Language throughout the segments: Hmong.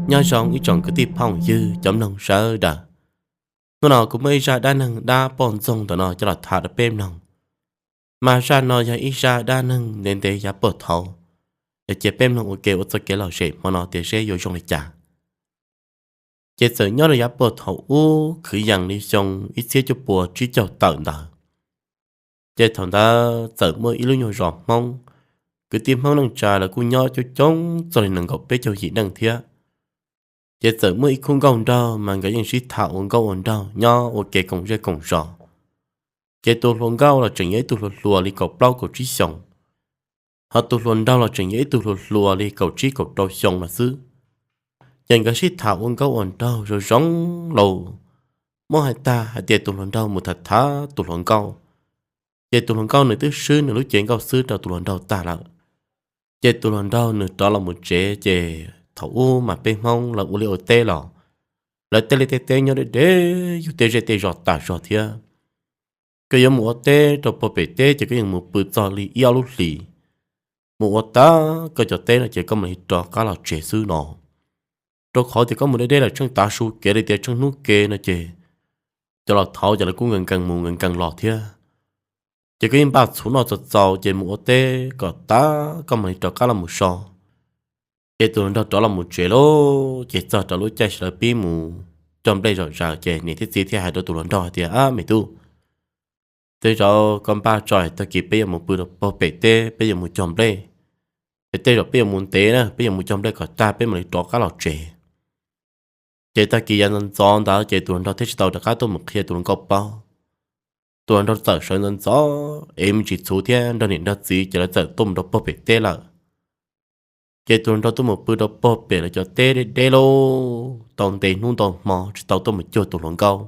Nyob zoo ib tsoom kwv tij phooj ywg cov mloog sawv daws. Hnub no kuv muaj ib zaj dab neeg dab poj ntxoog ntawm no coj los tham rau peb mloog. Mas zaj no yog ib zaj dab neeg ntev ntev yav puag thaum, es cia peb mloog ua ke ua txoj kev lom zem hmo no tias seb yuav zoo li cas. Ces txawm nyob rau yav puag thaum ub kwv yees li xyoo ib txhiab cuaj puas tsib caug tawm ntawd, ces thaum ntawd txawm muaj ib lub nyuag zos Hmoob, kwv tij Hmoob neej tsa lawv kuj nyob coob coob txog li nees nkaum peb caug yim neej thiab. Ces txawm muaj ib khub nkauj nraug mas nkawd yeej sib tham ua nkauj ua nraug nyob ua ke koom zej koom zos. Ces tus hluas nkauj los tseem yog ib tug hluas hluas li kaum plaub kaum tsib xyoos, ho tus hluas nraug los tseem yog ib tug hluas hluas li kaum tsib kaum rau xyoo lawm xwb. Ces nkawd sib tham ua nkauj ua nraug zoo zoo lauj, muab hais tag hais tias tus hluas nraug mus tham tham tus hluas nkauj, ces tus hluas nkauj nws twb swb nws lub cev nkauj xwb rau tus hluas nraug tag lawm. Ces tus hluas nraug nws rov los mus tsev, ces thaum ub mas peb Hmoob lawv ua liaj ua teb los, lawv tej liaj tej teb nyob deb deb yus tej zej tej zos tas zog thiab. Koj yuav mus ua teb rau puag pem teb ces koj yeej mus pw txog li ib ob lub hlis, mus ua tag koj cov teb no ces koj mam li rov qab los tsev xwb no. Rau qhov tias koj mus deb deb lawm tsheej tav su kev li tias tsheej hnub kev no ces cov laus thaud ces lawv kuj nkees nkees mus nkees nkees los thiab. Ces koj yeej npaj txhuv noj txaus txaus ces mus ua teb kom tag koj mam li rov qab los mus so. Ces tus hluas nraug rov los mus tsev lauj, ces txog rau lub caij sawv daws pib mus cog nplej zom zaws ces niam thiab txiv thiaj hais rau tus hluas nraug hais tias, Ab me tub, tej zaum koj npaj tso, tag kis peb yuav mus pw rau puag pem teb, peb yuav mus cog nplej. Es tej zaum peb yuav mus ntev na, peb yuav mus cog nplej kom tag peb mam li rov qab los tsev. Ces tag kis yav ntxov ntxov ntawd ces tus hluas nraug thiaj tsis tau rov qab tuaj mus qhia tus hluas nkauj paub. Tus hluas nraug txawm sawv ntxov ntxov es me ntsis txhuv thiab nrog niam nrog txiv ces lawv txawm tuaj mus rau puag pem teb lawm. Ces tus hluas nraug tuaj mus pw rau puag pem lawv cov teb deb deb lauj, tau ntev hnub ntau hmo tsis tau tuaj mus cuag tus hluas nkauj.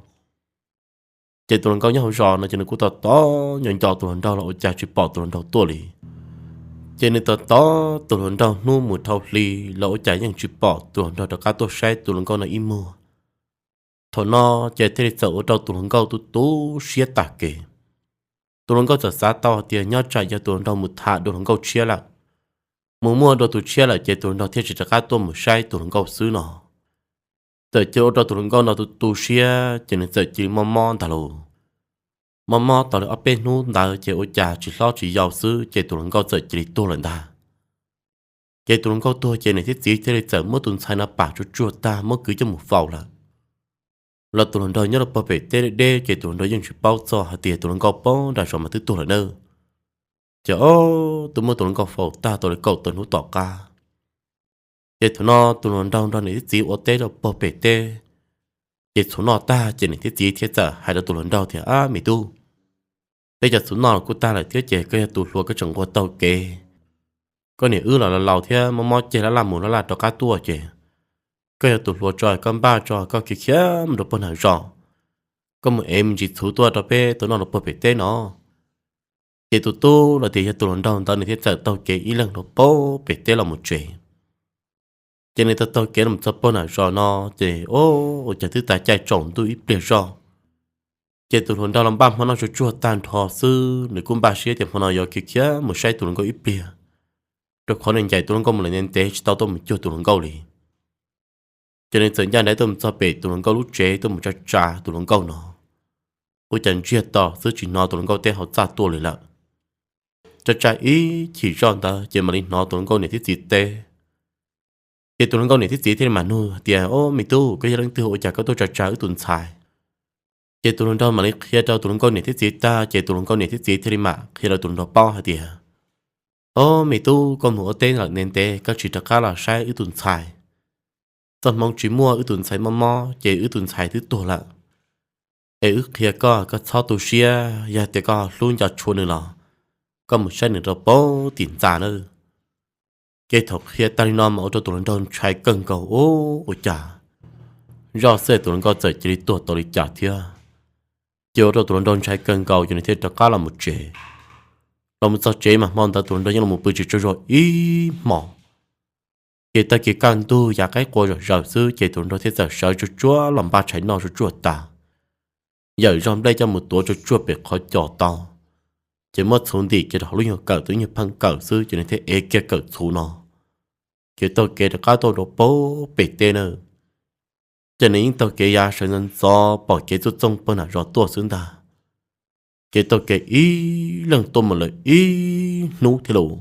Ces tus hluas nkauj nyob hauv zos no ces nws kuj tos tos nco nco tus hluas nraug los ua cas tsis pom tus hluas nraug tuaj li. Ces nws tos tos tus hluas nraug hnub mus dhau hli los ua cas yeej tsis pom tus hluas nraug rov qab tuaj saib tus hluas nkauj no ib muag. Thaum no ces thiaj li txawm ua rau tus hluas nkauj tu tu siab tag kev. Tus hluas nkauj txawm xav tau hais tias nyob tsam yog tus hluas nraug mus tham dua hluas nkauj tshiab lawm, mus muaj dua tus tshiab lawm ces tus hluas nraug thiaj tsis rov qab tuaj mus saib tus hluas nkauj xwb no. Txawm cia ua rau tus hluas nkauj no tu tu siab ces nws txawm cia li mob mob ntag lauj. Mob mob tau li ob peb hnub ntawd ces ua cas tsis hlob tsis yau xwb ces tus hluas nkauj txawm cia li tuag lawm ntag. Ces tus hluas nkauj tuag ces niam thiab txiv thiaj li txawm muab tus ntxhais no pam tsuag tsuag tag muab kwv coj mus faus lawm. Los tus hluas nraug nyob rau puag pem teb deb deb ces tus hluas nraug yeej tsis paub txog hais tias tus hluas nkauj poob nram zos mas twb tuag lawm na. Ces ob tug muab tus hluas nkauj faus tag tau li kaum tawm hnub tom qab, ces thaum no tus hluas nraug nrog niam thiab txiv ua teb rau puag pem teb. Ces txhuv noj tag ces niam thiab txiv thiaj txawm hais rau tus hluas nraug tias, Ab me tub, peb cov txhuv noj los kuj tag lawm thiab ces koj yog tus hluas koj tseem nquag taug kev. Koj niam wb los laus laus thiab mob mob ceg laj laj mus laj laj rov qab tuaj ces koj yog tus hluas tso, koj npaj tso koj khiav khiav mus rau puag nram zos, koj mus ev me ntsis txhuv tuaj rau peb tau noj rau puag pem teb no. Ces tus tub los tias yog tus hluas nraug ntawd nws thiaj txawm taug kev ib leeg rau puag pem teb los mus tsev. Ces nws taug taug kev los txog puag nram zos no ces ua cas twb tas caij tsaus ntuj ib pliag zoj. Ces tus hluas nraug los npaj hmo noj tsuag tsuag tag nrho xwb, nws kuj npaj siab tias hmo no yuav khiav khiav mus saib tus hluas nkauj ib pliag, rau qhov nws ncaim tus hluas nkauj mus lawm ntev ntev tsis tau tuaj mus cuag tus hluas nkauj li. Ces nws txawm ncaj nraim tuaj mus txog pem tus hluas nkauj lub tsev tuaj mus tsa tsa tus hluas nkauj no. Ua cas ntsiag to xwb tsis hnov tus hluas nkauj teb hauv txaj tuaj li lawm. Tsa tsa ib chim zoj ntawd ces mam li hnov tus hluas nkauj niam thiab txiv teb. Ces tus hluas nkauj niam thiab txiv thiaj li mam nug hais tias, Ob me tub, koj yog leej twg ua cas koj tuaj tsa tsa wb tus ntxhais? Ces tus hluas nraug mam li qhia rau tus hluas nkauj niam thiab txiv tag ces tus hluas nkauj niam thiab txiv thiaj li mam qhia rau tus hluas nraug paub hais tias, Ob me tub, koj mus ua teb lawm ntev ntev koj tsis rov qab los saib wb tus ntxhais. Txoj hmoov tsis muaj, wb tus ntxhais mob mob ces wb tus ntxhais twb tuag lawm. Es wb qhia koj, koj txhob tu siab, yog tias koj hlub nco tshua nws los koj mus saib nws rau puag tim ntxa nawb. Ces thaum qhia tag li no mas ua rau tus hluas nraug ntshai kawg nkaus, Ub, ua cas zoj xwb tus hluas nkauj txawm cia li tuag tau li cas thiab? Ces ua rau tus hluas nraug ntshai kawg nkaus ces nws thiaj rov qab los mus tsev. Los mus txog tsev mas hmo ntawd tus hluas nraug yeej los mus pw tsis tsaug zog ib hmos. Ces tag kis kaj ntug yav qaib qua zom zaws xwb ces tus hluas nraug thiaj txawm sawv tsuag tsuag los npaj tshais noj tsuag tsuag tas, yawm zog nplej coj mus tuav tsuag tsuag pem qhov cos tau. Ces muab txhuv ntim kiag rau hauv lub nyuag kawm, tus nyuag pheej kawm xwb ces nws thiaj ev kiag kawm txhuv no, Ces taug kev rov qab tuaj rau pem teb na, ces nws yeej taug kev ya sawv ntxov ntxov pom kev txooj txooj pawg nam zos tuaj xwb ntag. Ces taug kev ib leeg tuaj mus lawm ib hnub thiab lauj.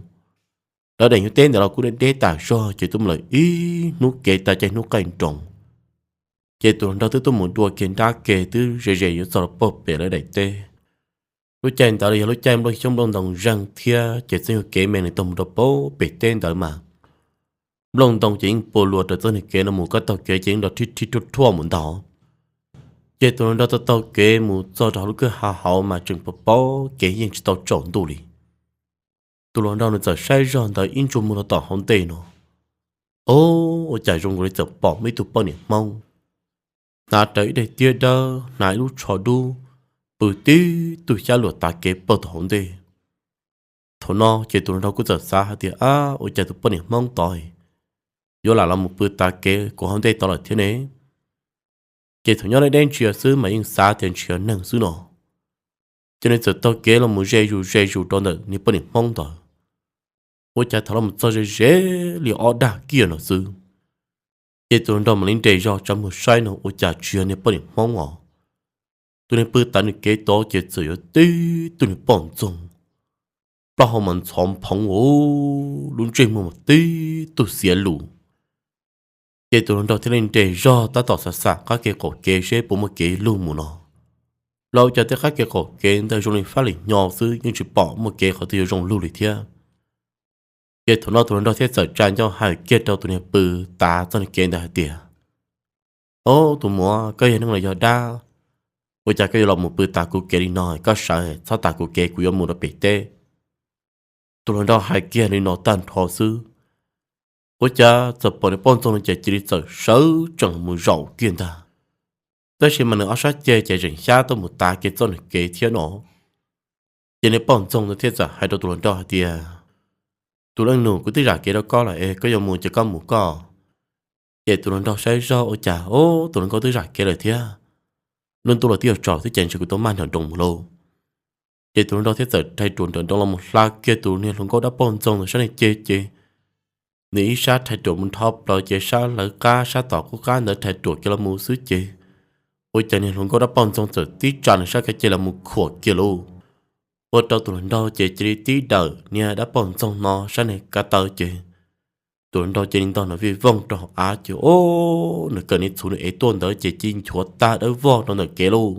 Lawv daim nyuag teb ntawd los kuj deb deb tas zog, ces tuaj mus lawm ib hnub kev tas caij hnub qaij nroos. Ces tus hluas nraug twb tuaj mus dua kiag nrab ke twb ze ze yuav txog rau pem lawv daim teb. Lub caij ntawd los yog lub caij nplooj xyoob nplooj ntoo zeeg thiab, ces txoj kev me nws taug mus rau pem teb ntawd mas nplooj ntoo ces yeej puas luas raws txoj kev no mus, koj taug kev ces yeej rov rhib rhib rhuaj rhuaj mus ntag. Ces tus hluas nraug taug taug kev mus txog rau hauv lub kwj ha hauv mas tseem pom pom kev yeej tsis tau tsaus ntuj li. Tus hluas nraug nws txawm saib zog ntawd ib ntsuj muag rau tom hauv ntej no, o, ua cas zoo nkaus li txawm pom muaj ib tug poj niam Hmoob hnav rawv ib daim tiab dawb, hnav ib lub tsho dub, pw tib tug xyab luam tav kev pawg tom hauv ntej. Thaum no ces tus hluas nraug kuj txawm xav hais tias, ab, ua cas tus poj niam Hmoob tod yuav lam los mus pw tav kev kuv hauv ntej tod lawm thiab ne? Ces thaum nyob deb deb ntsia xwb mas yeej xav tias ntshe yog neeg xwb no. Ces nws txawm taug kev los mus ze zus ze zus rau ntawm niag poj niam Hmoob ntawd. Ua cas thaum los mus txog ze ze li ob dag kiag no xwb, ces tus hluas nraug mam li nres zog tsa muag saib no ua cas tsis yog niag poj niam Hmoob os. Tus niag pw tav nws kev tod ces txawm yog tib tug niag poj ntxoog, plaub hau mas ntxhov phoov, lub ntsej muag mas tib tug xiav lus. Ces tus hluas nraug thiaj li nres zog tab tom xav xav qab kev qaum kev seb puas muaj kev lug mus no. Los ua cas tej qab kev qaum kev ntawd zoo li fab lim hnyo xwb, yeej tsis pom muaj kev qhov twg yuav zoo lug li thiab. Ces thaum no tus hluas nraug thiaj txawm tsa ncauj hais kiag rau tus niag pw tav txoj niag kev ntawd hais tias, o, tus muam, koj yog neeg los yog dab, ua cas koj yuav los mus pw tav kuv kev li no? Koj sawv txhob tav kuv kev, kuv yuav mus rau pem teb. Tus hluas nraug hais kiag li no tag nrho xwb, ua cas txawm pom niag poj ntxoog no ces cia li txawm sawv tsees mus zaum kiag ntag. Tab sis mas nws ob sab ceg ces tseem xyab tuaj mus tav kev txoj niag kev thiab no. Ces niag poj ntxoog ntawd thiaj txawm hais rau tus hluas nraug hais tias, tus leej nus, kuv twb zam kev rau koj lawm es koj yuav mus ces koj mus koj. Ces tus hluas nraug saib zog ua cas, o, tus hluas nkauj twb zam kev lawm thiab, lub ntuj los twb yuav tsaus thiab ces ntshe kuv tau maj nram nroos mus lauj. Ces tus hluas nraug thiaj txawm rhais ruam nram nroos los mus hla kiag tus niag hluas nkauj dab poj ntxoog ntawd sab niag ceg ces nws ib sab rhais ruam mus nrho plaws ces sab lawv qab sab tom qub qab ntawd rhais ruam kiag los mus xwb ces ua cas niag hluas nkauj dab poj ntxoog txawm tib tsa nws sab kev ceg los mus khuam kiag lauj. Ua rau tus hluas nraug ces cia li tib dawm niag dab poj ntxoog no sab niag ko taw ces tus hluas nraug cia li ntog nws vij vooj rau hauv av ces, o, nws kawm niag txhuv nws ev tuaj ntawd ces cia li nchuav tag dawb vog rau ntawm kev lauj.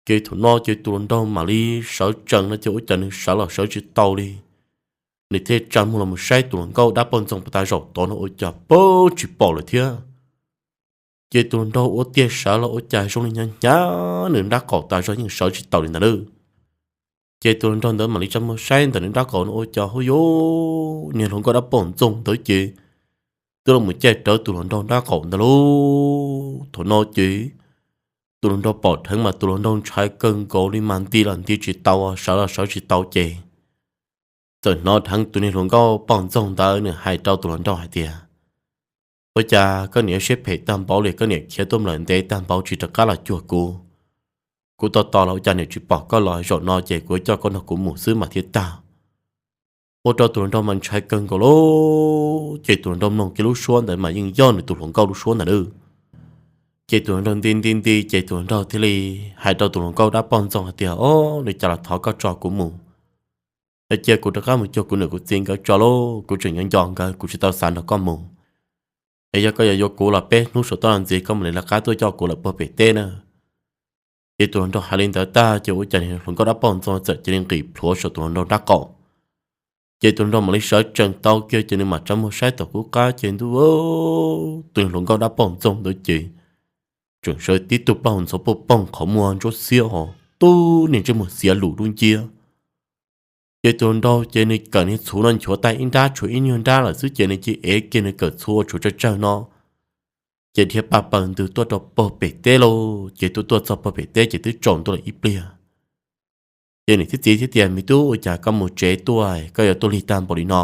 Ces thaum no ces tus hluas nraug mam li sawv tsees no ces ua cas nws sawv los sawv tsis tau li. Nws thiaj tsa muag los mus saib tus hluas nkauj dab poj ntxoog puag ta zaum tod no ua cas pab tsis pom lawm thiab. Ces tus hluas nraug ua tiag sawv los ua cas zoo li hnyav hnyav nws nrab qaum tas zog yeej sawv tsis tau li ntawd na. Ces tus hluas nraug ntawd mam li tsa muag saib ntawm nws nrab qaum no ua cas hauj yus niag hluas nkauj dab poj ntxoog ntawd ces twb los mus caij rawv tus hluas nraug nrab qaum ntawd lauj. Thaum no ces tus hluas nraug pom dheev mas tus hluas nraug ntshai kawg nkaus li mas nti los nti tsis tau, sawv los sawv tsis tau ces txawm hnov dheev tus niag hluas nkauj poj ntxoog ntawd nws hais rau tus hluas nraug hais tias, ua cas koj niam siab phem tag npaum li, koj niam khiav tuaj lawm ntev tag npaum tsis rov qab los cuag kuv? Kuv tos tos los ua cas niam tsis pom koj los, zaum no ces kuv yuav coj koj nrog kuv mus xwb mas thiaj tag. Ua rau tus hluas nraug mas ntshai kawg nkaus lauj. Ces tus hluas nraug mloog kiag lub suab ntawd mas yeej yog nws tus hluas nkauj lub suab ntawd na. Ces tus hluas nraug nti nti nti ces tus hluas nraug thiaj li hais rau tus hluas nkauj dab poj ntxoog hais tias, o, li cas los thov koj tso kuv mus, es cia kuv rov qab mus cuag kuv niam kuv txiv nkawd tso lauj, kuv tseem nyob nco nkawd, kuv tsis tau xav nrog koj mus. Es yog koj yuav yuav kuv los peb hnub saum toj no ntxiv koj mam li lawv qab tuaj coj kuv lawm puag pem teb na. Ces tus hluas nraug hais li ntawd tag ces ua cas niag hluas nkauj dab poj ntxoog txawm cia li nqis plhuav saum tus hluas nraug nrab qaum. Ces tus hluas nraug mam li sawv tsees tau kiag ces nws mam tsa muag saib tom qub qab ces ntuj, tus niag hluas nkauj dab poj ntxoog ntawd ces tseem sawv tib tug plaub hau ntxhov pooj poog qhov muag ntsuab xiab ho tub niag ntsej muag xiav lus dub nciab. Ces tus hluas nraug ces nws kawm niag txhuv no nchuav tag ib nrab tshuav ib nyuag nrab lawm xwb ces nws cia ev kiag nws kawm txhuv uas tshuav tsawg tsawg no ces dhia paj paws ntws tuaj rau puag pem teb lauj. Ces tuaj tuaj txog puag pem teb ces twb tsaus ntuj lawm ib pliag. Ces niam thiab txiv thiaj tias, me tub, ua cas koj mus tsev tuaj koj yuav tuaj lig tag npaum li no?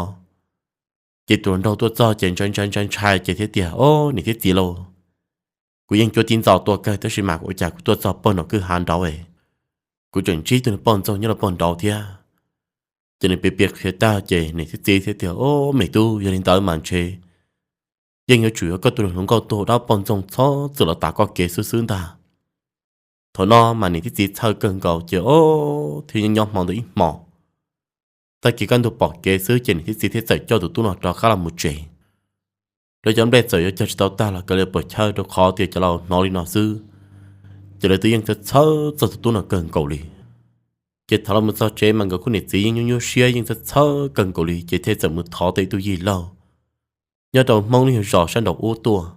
Ces tus hluas nraug tuaj txog ces ntshai ntshai ntshai ntshai ces thiaj tias, o, niam thiab txiv lauj, kuv yeej cuab tib ntxo tuaj kawg tab sis mas ua cas kuv tuaj txog puag nram kwj ha nraud, kuv tseem ntsib tus niag poj ntxoog nyob rau puag nraud thiab. Ces nws piav piav qhia tag ces niam thiab txiv thiaj tias, Au, me tub, yog li ntawd mas ntshe yeej yuav tsum yog koj tus hluas nkauj tuag dab poj ntxoog txhob txwm los tav koj kev xwb xwb ntag. Thaum no mas niam thiab txiv txhawj kawg nkaus ces, au, thiaj nyob nyob hmo ntawd ib hmos. Tag kis kaj ntug pom kev xwb ces niam thiab txiv thiaj txawm coj tus tub no rov qab los mus tsev. Lawv cov nplej txawm yuav cog tsis tau tag los kav liam puas chawj rau qhov tias cov laus hnov li no xwb, ces lawv twb yeej txhawj txog tus tub no kawg nkaus li. Ces thaum los mus txog tsev mas nkawd khub niam txiv yeej nyuaj nyuaj siab yeej txhawj txhawj kawg nkaus li ces thiaj txawm mus thov tau ib tug yij laug nyob rau Hmoob lub zos sab nraum ub tuaj,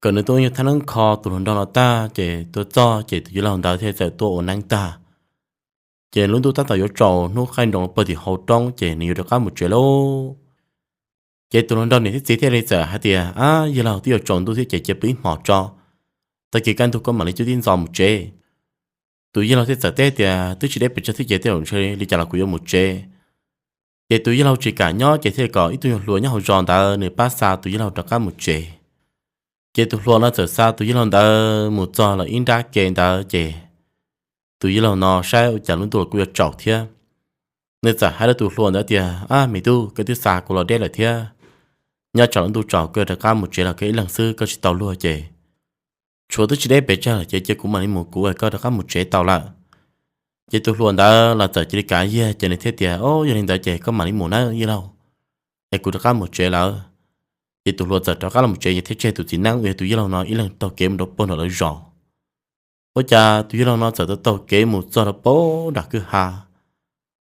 kom nws tuaj ua nyuag thab neeb kho tus hluas nraug no tag ces tuaj txog ces tus yij laug ntawd thiaj txawm tuaj ua neeb tag. Ces lub ntuj tab tom yuav tsaus hnub qaij nroos pag tim hauv roob ces nws yuav rov qab mus tsev lauj. Ces tus hluas nraug niam thiab txiv thiaj li txawm hais tias, Ab, yij laug, twb yuav tsaus ntuj thiab ces cia pw ib hmos tso, tag kis kaj ntug koj mam li cub tib ntxov mus tsev. Tus yij laug thiaj txawm teb tias, Twb tsis deb pes tsawg thiab ces tej zaum ntshe li cas los kuv yuav mus tsev. Ces tus yij laug tsis kam nyob ces thiaj kom ib tug nyuag hluas nyob hauv zos ntawd nws pab xa tus yij laug rov qab mus tsev. Ces tus hluas no txawm xa tus yij laug ntawd mus txog los ib nrab ke ntawd ces tus yij laug no saib ua cas lub ntuj los kuj yuav tsaus thiab. Nws txawm hais rau tus hluas ntawd tias, Ab, me tub, koj twb xa kuv los deb lawm thiab, nyob tsam lub ntuj tsaus koj rov qab mus tsev los koj ib leeg xwb koj tsis tau luag ces tshuav twb tsis deb pes tsawg lawm ces cia kuv mam li mus, kuv es koj rov qab mus tsev tau lawm. Ces tus hluas ntawd los txawm cia li kav yag ces nws thiaj tias, Au, yog li ntawd ces koj mam li mus nawb yij laug, es kuv rov qab mus tsev lawm. Ces tus hluas txawm rov qab los mus tsev ces thiaj tseg tus txiv neeb uas yog tus yij laug no ib leeg taug kev mus rau puag nram lawv zos. Ua cas tus yij laug no txawm taug taug kev mus txog rau puag nram kwj ha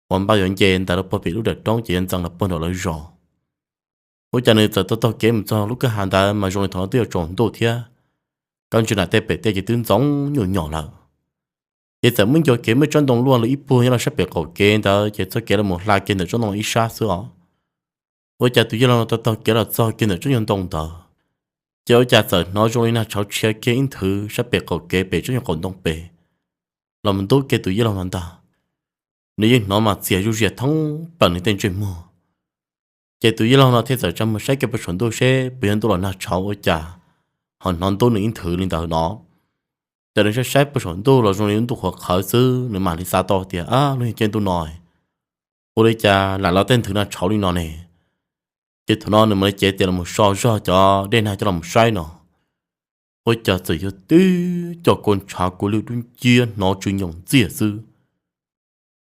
uas npaj yuav nce ntawd rau puag pem lub dawm roob ces yuav ntxeev rau puag nram lawv zos. Ua cas nws txawm taug taug kev mus txog lub kwj ha ntawd mas zoo li thaum no twb yuav tsaus ntuj thiab, kab ntsis nam tej pem tej ces twb ntxoov nyuj nyos lawm. Ces txawm muaj ncua kev muaj tsob ntoo luaj li ib puag nyob rau sab pem qaum kev ntawd ces txoj kev los mus hla kiag ntawm tsob ntoo ib sab xwb os. Ua cas tus yij laug no taug taug kev los txog kiag ntawm tsob nyuag ntoo ntawd, ces ua cas txawm hnov zoo li nag tshauv tshia kiag ib nthwv sab pem qaum kev pem tsob nyuag qaum ntoo pem los mus ntub kiag tus yij laug no ntag. Nws yeej hnov mas txias zuj zus thoob plaws nws tej ntsej muag. Ces tus yij laug no thiaj txawm tsa muag saib kiag puag saum ntuj seb puas yog ntuj los nag tshauv ua cas ho hnov ntub nws ib nthwv li ntawd no. Ces nws saib saib puag saum ntuj los zoo li lub ntuj qhuav qhawv xwb, nws mam li xav tau tias, Ab, lub yog caij ntuj no ua li cas lam los tej nthwv nag tshauv li no ne? Ces thaum no nws mam li cev tes los mus so zog cov dej nag coj los saib no, ua cas txawm yog tib co kua ntshav kua lwj dub nciab hnov tsw nyoos ntxiag xwb.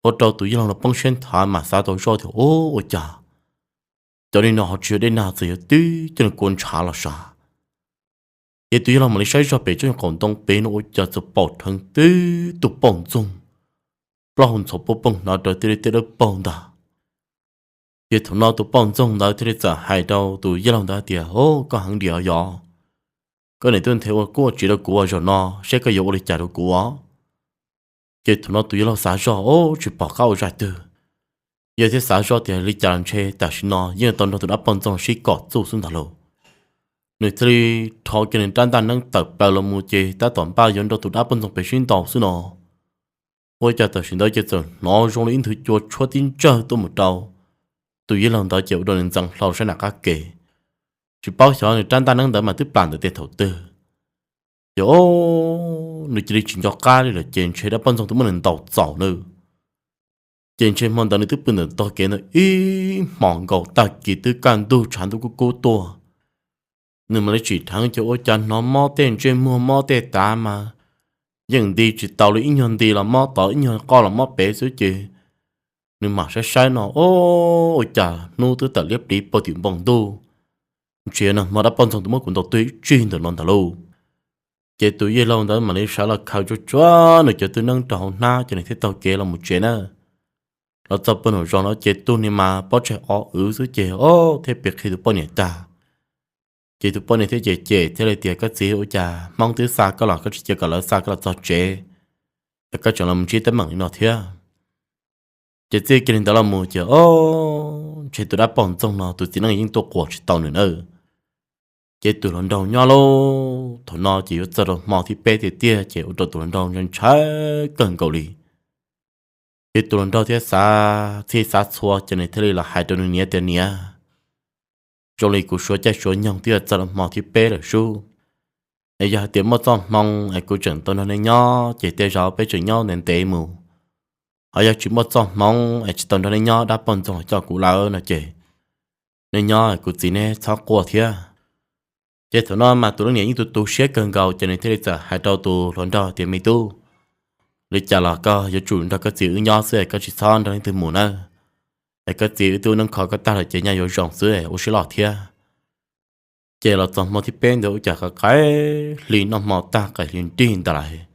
Ua rau tus yij laug no poob siab nthav mas xav tau zoj tias, Ub, ua cas cov li no ho tsis yog dej nag, txawm yog tib co kua ntshav los sav. Ces tus yij laug mam li saib zog pem tsob nyuag qaum ntoo pem no ua cas txawm pom dheev tib tug poj ntxoog plaub hau ntxhov poog poog hnav raws tej liaj tej dawb paug ntag. Ces thaum no tus poj ntxoog ntawd thiaj li txawm hais rau tus yij laug ntawd tias, Au, koj heev diam yog, koj niam tuaj nthe ua kuj ua tsis rau kuv ua zaum no, seb koj yuav ua li cas rau kuv. Ces thaum no tus yij laug xav zog, Au, tsis pom qab ua zaj twg, yog thiaj xav zoj tias li cas los ntshe tam sim no yeej tau nrog tus dab poj ntxoog sib kom txuj xwb ntag lauj. Nws thiaj li rho kiag nws rab ntaj neeb tawm plaws los mus ces tab tom npaj yuav nrog tus dab poj ntxoog pem sib ntaus xwb no, ua cas tam sim ntawd ces txawm hnov zoo li ib nthwv cua tshuab tib ntsawg tuaj mus rau tus yij laug ntawd ces ua rau nws ntxeev hlo saib nram qab ke. Tsis paub xyov nws rab ntaj neeb ntawd mas twb plam ntawm tes thaum twg. Ces, o, nws cia li tsis nco qab li lawm ces ntshe dab poj ntxoog twb muab nws ntaus txaus nawb. Ces ntshe hmo ntawd nws twb pw ntawm tog kev ntawd ib hmos nkaus, tag kis twb kaj ntug tshav ntuj kub kub tuaj. Nws mam li tsim dheev ces ua cas hnov mob tej ntsej muag mob tej tav mas yeej nti tsis tau li, ib nyuag nti los mob tod, ib nyuag qoj los mob pem xwb ces nws mam saib saib no, o, ua cas hnub twb tawm liab pliv puag tim npoo ntuj, ntshe nag hmo dab poj ntxoog twb muab kuv ntaus tuag ib tsig ntawm no ntag lauj. Ces tus yij laug ntawd mam li sawv los khaws tsuag tsuag nws cov tw neeb rau hauv hnab ces nws thiaj taug kev los mus tsev na. Los txog puag nram zos no ces tus niag mas pob tsaig o wv xwb ces, o, thiaj piav qhia tus poj niam tag. Ces tus poj niam thiaj cem cem thiaj li tias, koj txiv, ua cas Hmoob twb xa koj los koj tsis cia kom lawv xa koj los txog tsev, es koj tseem los ntsib teeb meem li no thiab? Ces txij kiag li ntawd los mus ces, o, ntshe tus dab poj ntxoog no tus txiv neej yeej tuaj quas tsis tau nws nawb. Ces tus hluas nraug nyob lauj, thaum no ces yuav txog rau hmo thib peb tiag tiag ces ua rau tus hluas nraug ntshai ntshai kawg nkaus li. Ces tus hluas nraug thiaj xav txhij xav txhua ces nws thiaj li los hais rau nws niam tias, niam, zoo li kuv suav caij suav nyoog twb yuav txog rau hmo thib peb lawm sub, es yog hais tias muaj txoj hmoo es kuv tseem tau nrog nej nyob ces tej zaum peb tseem nyob ntev ntev mus, Ho yog tsis muaj txoj hmoov es tsis tau nrog nej nyob, dab poj ntxoog los coj kuv lawm no ces nej nyob, kuv txiv neb txhob quaj thiab. Ces thaum no mas tus leej niam yeej tu tu siab kawg nkaus, ces nws thiaj li txawm hais rau tus hluas nraug tias, Me tub, li cas los koj yuav tsum nrog koj txiv wb nyob xwb, koj tsis txhob nrog leej twg mus nawb. Es koj txiv wb twb ua neeb kho koj tag lawm ces nyaj yuav zoo xwb, ua siab loj thiab. Ces los txog hmo thib peb ntawd ua cas qaim hli noj hmo tag qaim hli nrig ntawd lawm,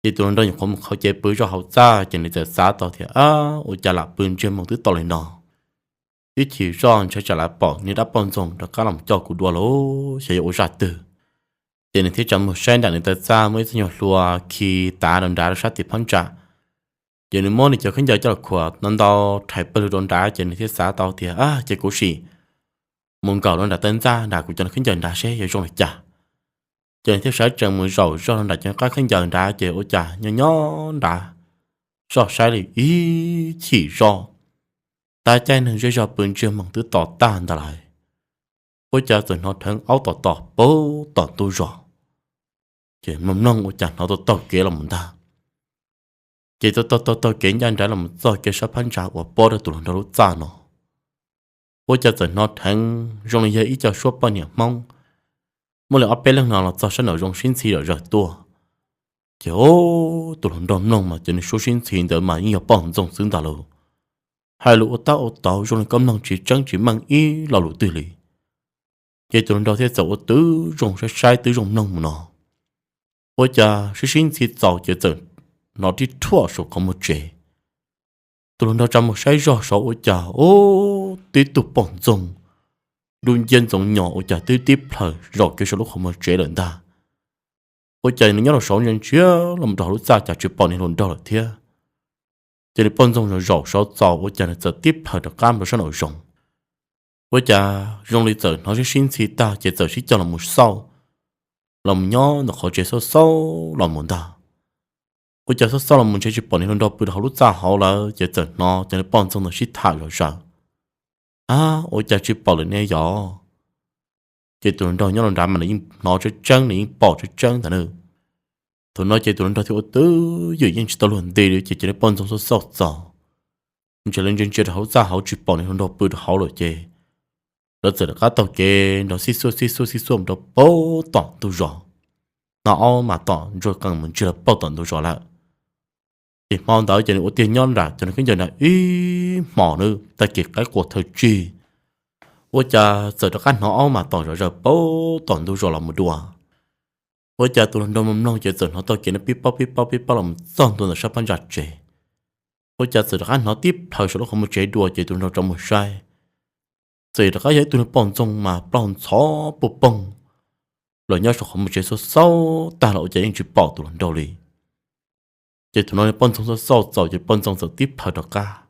ces tus hluas nraug nyuam qhuav mus qhauv cev pw zoj hauv txaj, ces nws txawm xav tau tias, Ab, ua cas lam pw ntsiag moog twb tau li no, ib chim zoj ntshai tsam lam pom niag dab poj ntxoog rov qab los coj kuv dua lawm, xyov yuav ua zaj twg. Ces nws thiaj tsa mus saib nram nws taw txaj muaj ib txoj nyuag hlua khi tav rau nrad rau sab tim phab ntsa. Ces nws muab nws cov khaub ncaws coj los khuam ntau ntau rhais pawg lug rau nrad, ces nws thiaj xav tau tias, Ab, ces kuv sim mus nkaum rau nram taw txaj nrad kuv cov khaub ncaws nrad seb yuav zoo li cas. Ces nws thiaj sawv tsees mus zaum zog rau nram cov qab khaub ncaws nrad, ces ua cas nyob nyob nrad zoj saib li ib chim zoj, tab caij neeg zej zog pw ntsiag moog twb to tag ntawd lawm, ua cas txawm hnov dheev aub tom tom puag tom ntug zos. Ces mloog mloog ua cas hnov taug taug kev los mus ntag. Ces taug taug taug kev ncaj nraim los mus txog kiag sab phab ntsa uas puab rau tus hluas nraug lub txaj no, ua cas txawm hnov dheev zoo li yog ib co suab poj niam Hmoob, muaj li ob peb leeg no los txog sab nraum zoov sib ntxhi zom zaws tuaj. Ces tus hluas nraug mloog mas cov nws suab sib ntxhi ntawd mas yeej yog poj ntxoog xwb ntag lauj. Hais lus ua tab ua tauv zoo li koj mloog tsis tseeb tsis meej ib lo lus twg li. Ces tus hluas nraug thiaj txawm ua twb zoo saib saib twb zoo mloog mus no, ua cas sib sib ntxhi txaus ces txawm hnov rib rhuaj saum qhov muag tsev. Tus hluas nraug tsa mus saib zog saud ua cas ub, tib tug poj ntxoog nruj nciab ntxoov nyos ua cas twb tib plhaws zaum kiag saum lub qhov muag tsev lawm ntag. Ua cas nws nyob rau saud ntsia ntsia los mus rau hauv lub txaj cas tsis pom niag hluas nraug lawm thiab. Ces nws poj ntxoog zaum zaum saud txaus ua cas nws txawm tib plhaws rov qab mus rau sab nraum zoov. Ua cas zoo li txawm hnov sib sib ntxhi tag ces txawm sib cog los mus xauj, los mus nyob ntawm qhov tsev xauj xauj los mus ntag. Ua cas xauj xauj los mus ntshe tsis pom niag hluas nraug pw rau hauv lub txaj hauv lawm ces txawm hnov cov niag poj ntxoog ntawd sib tham zom zaws. Ab, ua cas tsis pom lawm ne yog? Ces tus hluas nraug nyob rau nrad mas nws yeej hnov tseeb tseeb, nws yeej pom tseeb tseeb ntag na. Thaum no ces tus hluas nraug thiaj ua twb ywm yeej tsis tau luag nti li ces cov niag poj ntxoog xauj xauj txaus, ntshe lawv ntsia ntsia rau hauv txaj hauv tsis pom niag hluas nraug pw rau hauv lawm ces lawv txawm rov qab taug kev nrov xib xuaj xib xuaj xib xuaj mus rau puag tom ntug zos. Hnov aub mas tom ntsuag qees mus ntsia rau puag tom ntug zos lawm. Ces hmo ntawd ces nws ua tiag nyob nram cov niag khaub ncaws nrad ib hmos na, tag kis qaib qua thawj tsig, ua cas txawm rov qab hnov aub mas tom zom zaws puag tom ntug zos los mus dua. Ua cas tus hluas nraug mloog mloog ces txawm hnov taug kev no pib paub pib paub pib paub los mus txog ntua ntawm sab phab ntsa tsev. Ua cas txawm rov qab hnov tib plhaws saum lub qhov muag tsev dua ces tus hluas nraug rov mus saib, txawm rov qab yog ib tug niag poj ntxoog mas plaub hau ntxhov puag poog los nyob saum qhov muag tsev xauj xauj tag los ua cas yeej tsis pom tus hluas nraug li. Ces thaum no niag poj ntxoog xauj xauj txaus ces poj ntxoog txawm tib plhaws rov qab.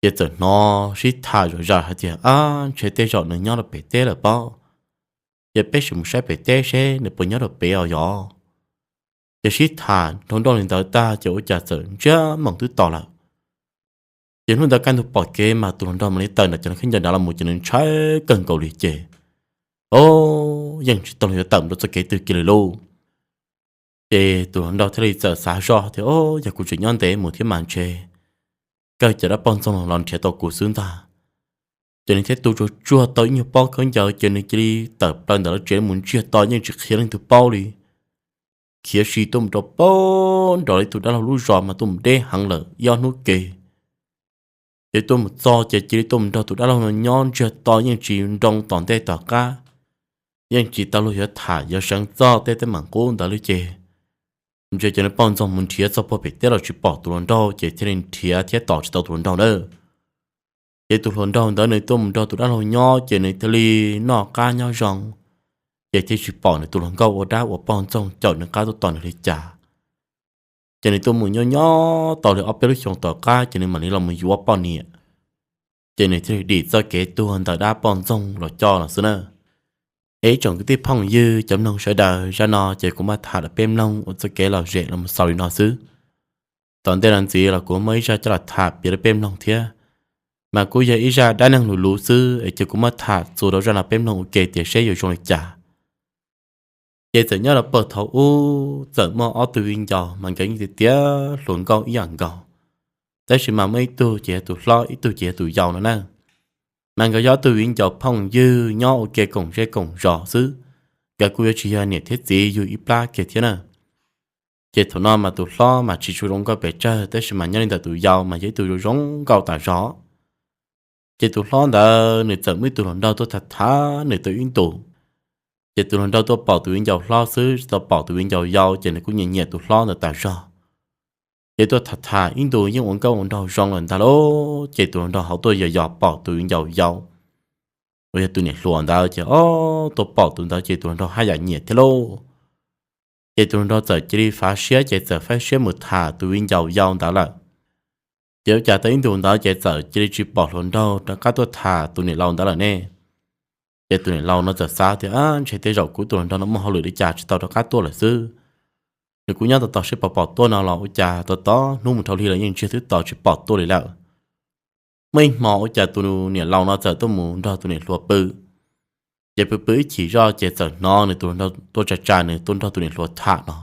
Ces txawm hnov sib tham zom zaws hais tias, Ab, ntshe tej zaum nws nyob rau pem teb lawm pob. Ces peb sim mus saib pem teb seb nws puas nyob rau pem os yog. Ces sib tham nroo nroo li ntawd tag ces ua cas txawm ntsiag moos twb to lawm. Ces hnub ntawd kaj ntug pom kev mas tus hluas nraug mam li tawm ntawm cov khaub ncaws nrad los mus ces nws ntshai kawg nkaus li ces, o, yeej tsis tau luag yuav tawm mus rau txoj kev twg kiag li lauj. Ces tus hluas nraug thiaj li txawm xav zoj tias, O, yog kuv tseem nyob ntev mus thiab mas ntshe kawg cov dab poj ntxoog los nrhiav tau kuv xwb ntag. Ces nws thiaj tu tsuag tsuag tau ib nyuag pob khaub ncaws ces nws cia li tawm plaws ntawm lawv tsev mus ntsiag to yeej tsis qhia leej twg paub li. Khiav si tuaj mus rau puag nraum li tus dab laug lub zos mas tuaj mus deb heev lawm ib ob hnub ke. Ces tuaj mus txog ces cia li tuaj mus nrog tus dab laug no nyob ntsiag to yeej tsis nroo tom ntej tom qab, yeej tsis tau luag yuav tham yuav seev txog tej teeb meem qub ntawd li ces ntshe cov niag poj ntxoog mus nrhiav txog puag pem teb los tsis pom tus hluas nraug ces thiaj li nrhiav thiab tos tsis tau tus hluas nraug na. Ces tus hluas nraug ntawd nws tuaj mus nrog tus dab laug nyob ces nws thiaj li noj qab nyob zoo, ces thiaj tsis pom nws tus hluas nkauj ua dab ua poj ntxoog caum nws qab tuaj tos nws li cas. Ces nws tuaj mus nyob nyob tau li ob peb lub xyoos tom qab ces nws mam li los mus yuav poj niam. Ces nws thiaj li dim txoj kev tuag ntawm dab poj ntxoog los coj los xwb na. Es ib tsoom kwv tij phooj ywg cov mloog sawv daws, zaj no ces kuv muab tham rau peb mloog ua txoj kev lom zem los mus xaus li no xwb. Tom ntej los ntxiv los kuv muaj ib zaj coj los tham piav rau peb mloog thiab, mas kuj yog ib zaj dab neeg luv luv xwb es ces kuv muab tham txuas rau zaj no peb mloog ua ke tias seb yuav zoo li cas. Ces txawm nyob rau puag thaum ub txawm muaj ob tug viv ncaus mas nkawd yeej tiav tiav hluas nkauj ib yam nkaus, tab sis mas muaj ib tug ces yog tus hlob, ib tug ces yog tus yau no na. Mas nkawd yog ob tug viv ncaus phooj ywg nyob ua ke koom zej koom zos xwb, nkawd kuj yuav tsis yog niam thiab txiv yug ib plab kiag thiab na. Ces thaum no mas tus hlob mas tsis tshua zoo nkauj pes tsawg, tab sis mas nyob li ntawm tus yau mas yog ib tug zoo zoo nkauj tas zog. Ces tus hlob ntawd nws txawm muaj ib tug hluas nraug tuaj tham tham nws tau ib ntus. Ces tus hluas nraug tuaj pom tus viv ncaus hlob xwb tsis tau pom tus viv ncaus yau, ces nws kuj nyiam nyiam tus hlob ntawd tas zog. Ces tuaj tham tham ib ntus yeej ua nkauj ua nraug zoo lawm ntag lauj, ces tus hluas nraug hauv tuaj yos yos pom tus viv ncaus yau uas yog tus niam hluas ntawd, ces ob tuaj pom tus ntawd ces tus hluas nraug haj yam nyiam thiab lauj. Ces tus hluas nraug txawm cia li fav siab ces txawm faib siab mus tham tus viv ncaus yau ntawd lawm. Ces ua cas tau ib ntus ntawd ces txawm cia li tsis pom hluas nraug rov qab tuaj tham tus niam laus ntawd lawm ne. Ces tus niam laus no txawm xav tias, Ab, ntshe tej zaum kuv tus hluas nraug no muaj hauj lwm li cas tsis tau rov qab tuaj lawm xwb. Nws kuj nyob tos tos seb puas pom tuaj no los ua cas tos tos hnub mus dhau li los yeej ntsiag twb tos tsis pom tuaj li lawm. Muaj ib hmo ua cas tus niam laus no txawm tuaj mus nrog tus niam hluas pw. Ces pw pw ib chim zoj ces txawm hnov nws tus hluas nraug tuaj tsa tsa nws tuaj nrog tus niam hluas tham no.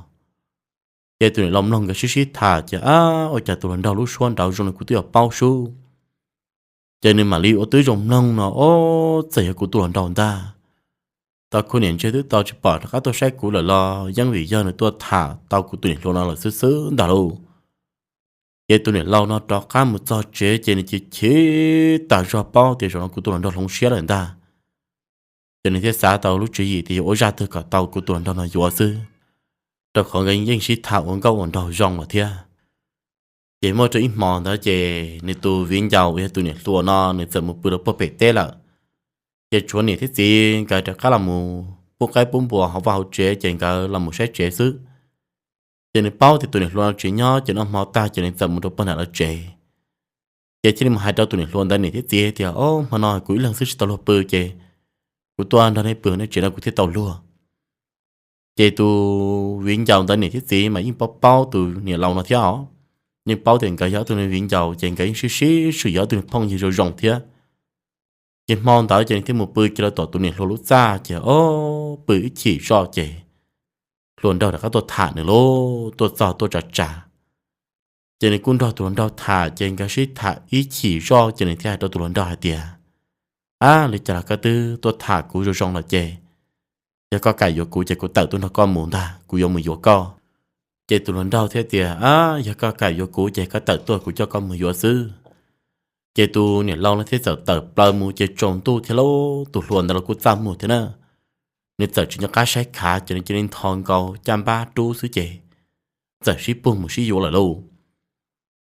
Ces tus niam laus mloog nkawd sib sib tham ces, Ab, ua cas tus hluas nraug lub suab nraud zoo li kuv twb yuav paub sub. Ces nws mam li ua twb zoo mloog no, Ob, txawm yog kuv tus hluas nraug ntag. Tau kuv niam ntshe twb tau tsis pom rov qab tuaj saib kuv lawm los yeej vim yog nws tuaj tham tau kuv tus niam hluas no lawm xwb xwb ntag lauj. Ces tus niam laus no rov qab mus txog tsev ces nws chim chim tas zog paub tias zaum no kuv tus hluas nraug hloov siab lawm ntag. Ces nws thiaj xav tau lub tswv yim tias yuav ua zaj twg kom tau kuv tus hluas nraug no yuav xwb, rau qhov nkawd yeej sib tham ua nkauj ua nraug zoo lawm thiab. Ces muaj rau ib hmo ntawd ces nws tus viv ncaus uas yog tus niam hluas no nws txawm mus pw rau puag pem teb lawm. Ces tshuav niam thiab txiv nkawd rov qab los mus pub qaib pub npua hauv vaj hauv tsev ces nkawd los mus saib tsev xwb. Ces nws paub tias tus niam hluas no tsis nyob ces noj hmo tag ces nws txawm mus rau puag nram lawv tsev. Ces thiaj li mus hais rau tus niam hluas ntawd niam thiab txiv tias, Ob, hmo no kuv ib leeg xwb tsis tau luag pw ces kuv tuaj nrog nej pw nej tsev no kuv thiaj tau luag. Ces tus viv ncaus ntawd niam thiab txiv mas yeej paub paub tus niam laus no thiab os, yeej paub tias nkawd yog ob tug viv ncaus ces nkawd yeej sib sib swm yog ob tug phooj ywg zoo zoo thiab. Ces hmo ntawd ces nws thiaj mus pw kiag rau tom tus niam hluas lub txaj ces ob pw ib chim zoj ces hluas nraug rov qab tuaj tham nws lauj, tuaj txog tuaj tsa tsa. Ces nws kuj nrog tus hluas nraug tham ces nkawd sib tham ib chim zoj ces nws thiaj hais rau tus hluas nraug hais tias, Ab, li cas los koj twb tuaj tham kuv zoo zoo lawm ces yog koj kam yuav kuv ces kuv tawm tuaj nrog koj mus ntag, kuv yuav mus yuav koj. Ces tus hluas nraug thiaj tias, Ab, yog koj kam yuav kuv ces koj tawm tuaj kuv coj koj mus yuav xwb. Ces tus niam laus no thiaj txawm tawm plaws mus ces tsaus ntuj thiab lauj, tus hluas ntawd los kuj txaj muag thiab na. Nws txawm tsis nco qab saib khav ces nws cia li ntho nkaus caj npab rub xwb ces txawm sib puag mus sib yuav lawm lauj.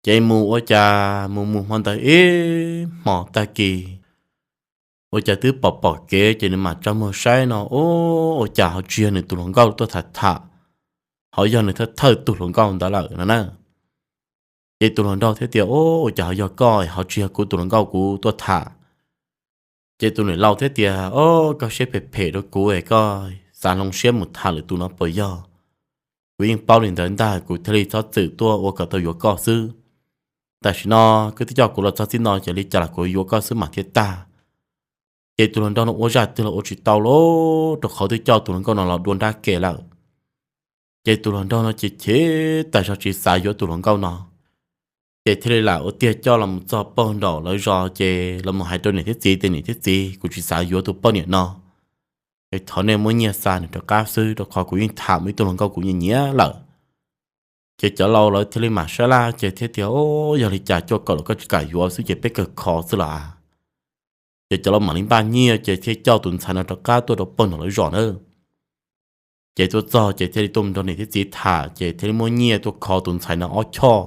Ces mus ua cas mus mus hmo ntawd ib hmo tag kis ua cas twb pom pom kev ces nws mam tsa muag saib no, Ub, ua cas ho tsis yog nws tus hluas nkauj tuaj tham tham, ho yog nws thawj thawj tus hluas nkauj ntawd lawm no na. Ces tus hluas nraug thiaj tias, Ub, ua cas ho yog koj, ho tsis yog kuv tus hluas nkauj kuv tuaj tham. Ces tus niam laus thiaj tias, Ob, koj siab phem phem rau kuv es koj xav hloov siab mus tham lwm tus no puas yog? Kuv yeej paub li ntawd ntag kuv thiaj li txhob txwm tuaj ua kom tau yuav koj xwb. Tam sim no koj twb coj kuv los txog txij no ces li cas los kuv yuav koj xwb mas thiaj tag. Ces tus hluas nraug no ua zaj twg los ua tsis tau lauj, rau qhov twb coj tus hluas nkauj no los dua nrab ke lawm. Ces tus hluas nraug no ces chim tas zog tsis xav yuav tus hluas nkauj no. Ces thiaj li lam ua tiag coj los txog puag nram lawv zos ces los mus hais rau niam thiab txiv tias, Niam thiab txiv, kuv tsis xav yuav tus poj niam no, es thov nej muab nyiaj xa nws rov qab xwb rau qhov kuv yeej tham mus ib tug hluas nkauj kuv nyiam nyiam lawm. Ces cov laus lawv thiaj li mam sab laj ces thiaj tias, Ub, yog li cas coj kom los koj tsis kam yuav xwb ces peb kawg kho xwb los? Ces cov laus mam li npaj nyiaj ces thiaj coj tus ntxhais no rov qab tuaj rau puag nram lawv zos na. Ces tuaj txog ces thiaj li tuaj nrog niam thiab txiv tham ces thiaj li muab nyiaj tuaj kho tus ntxhais no ob choj.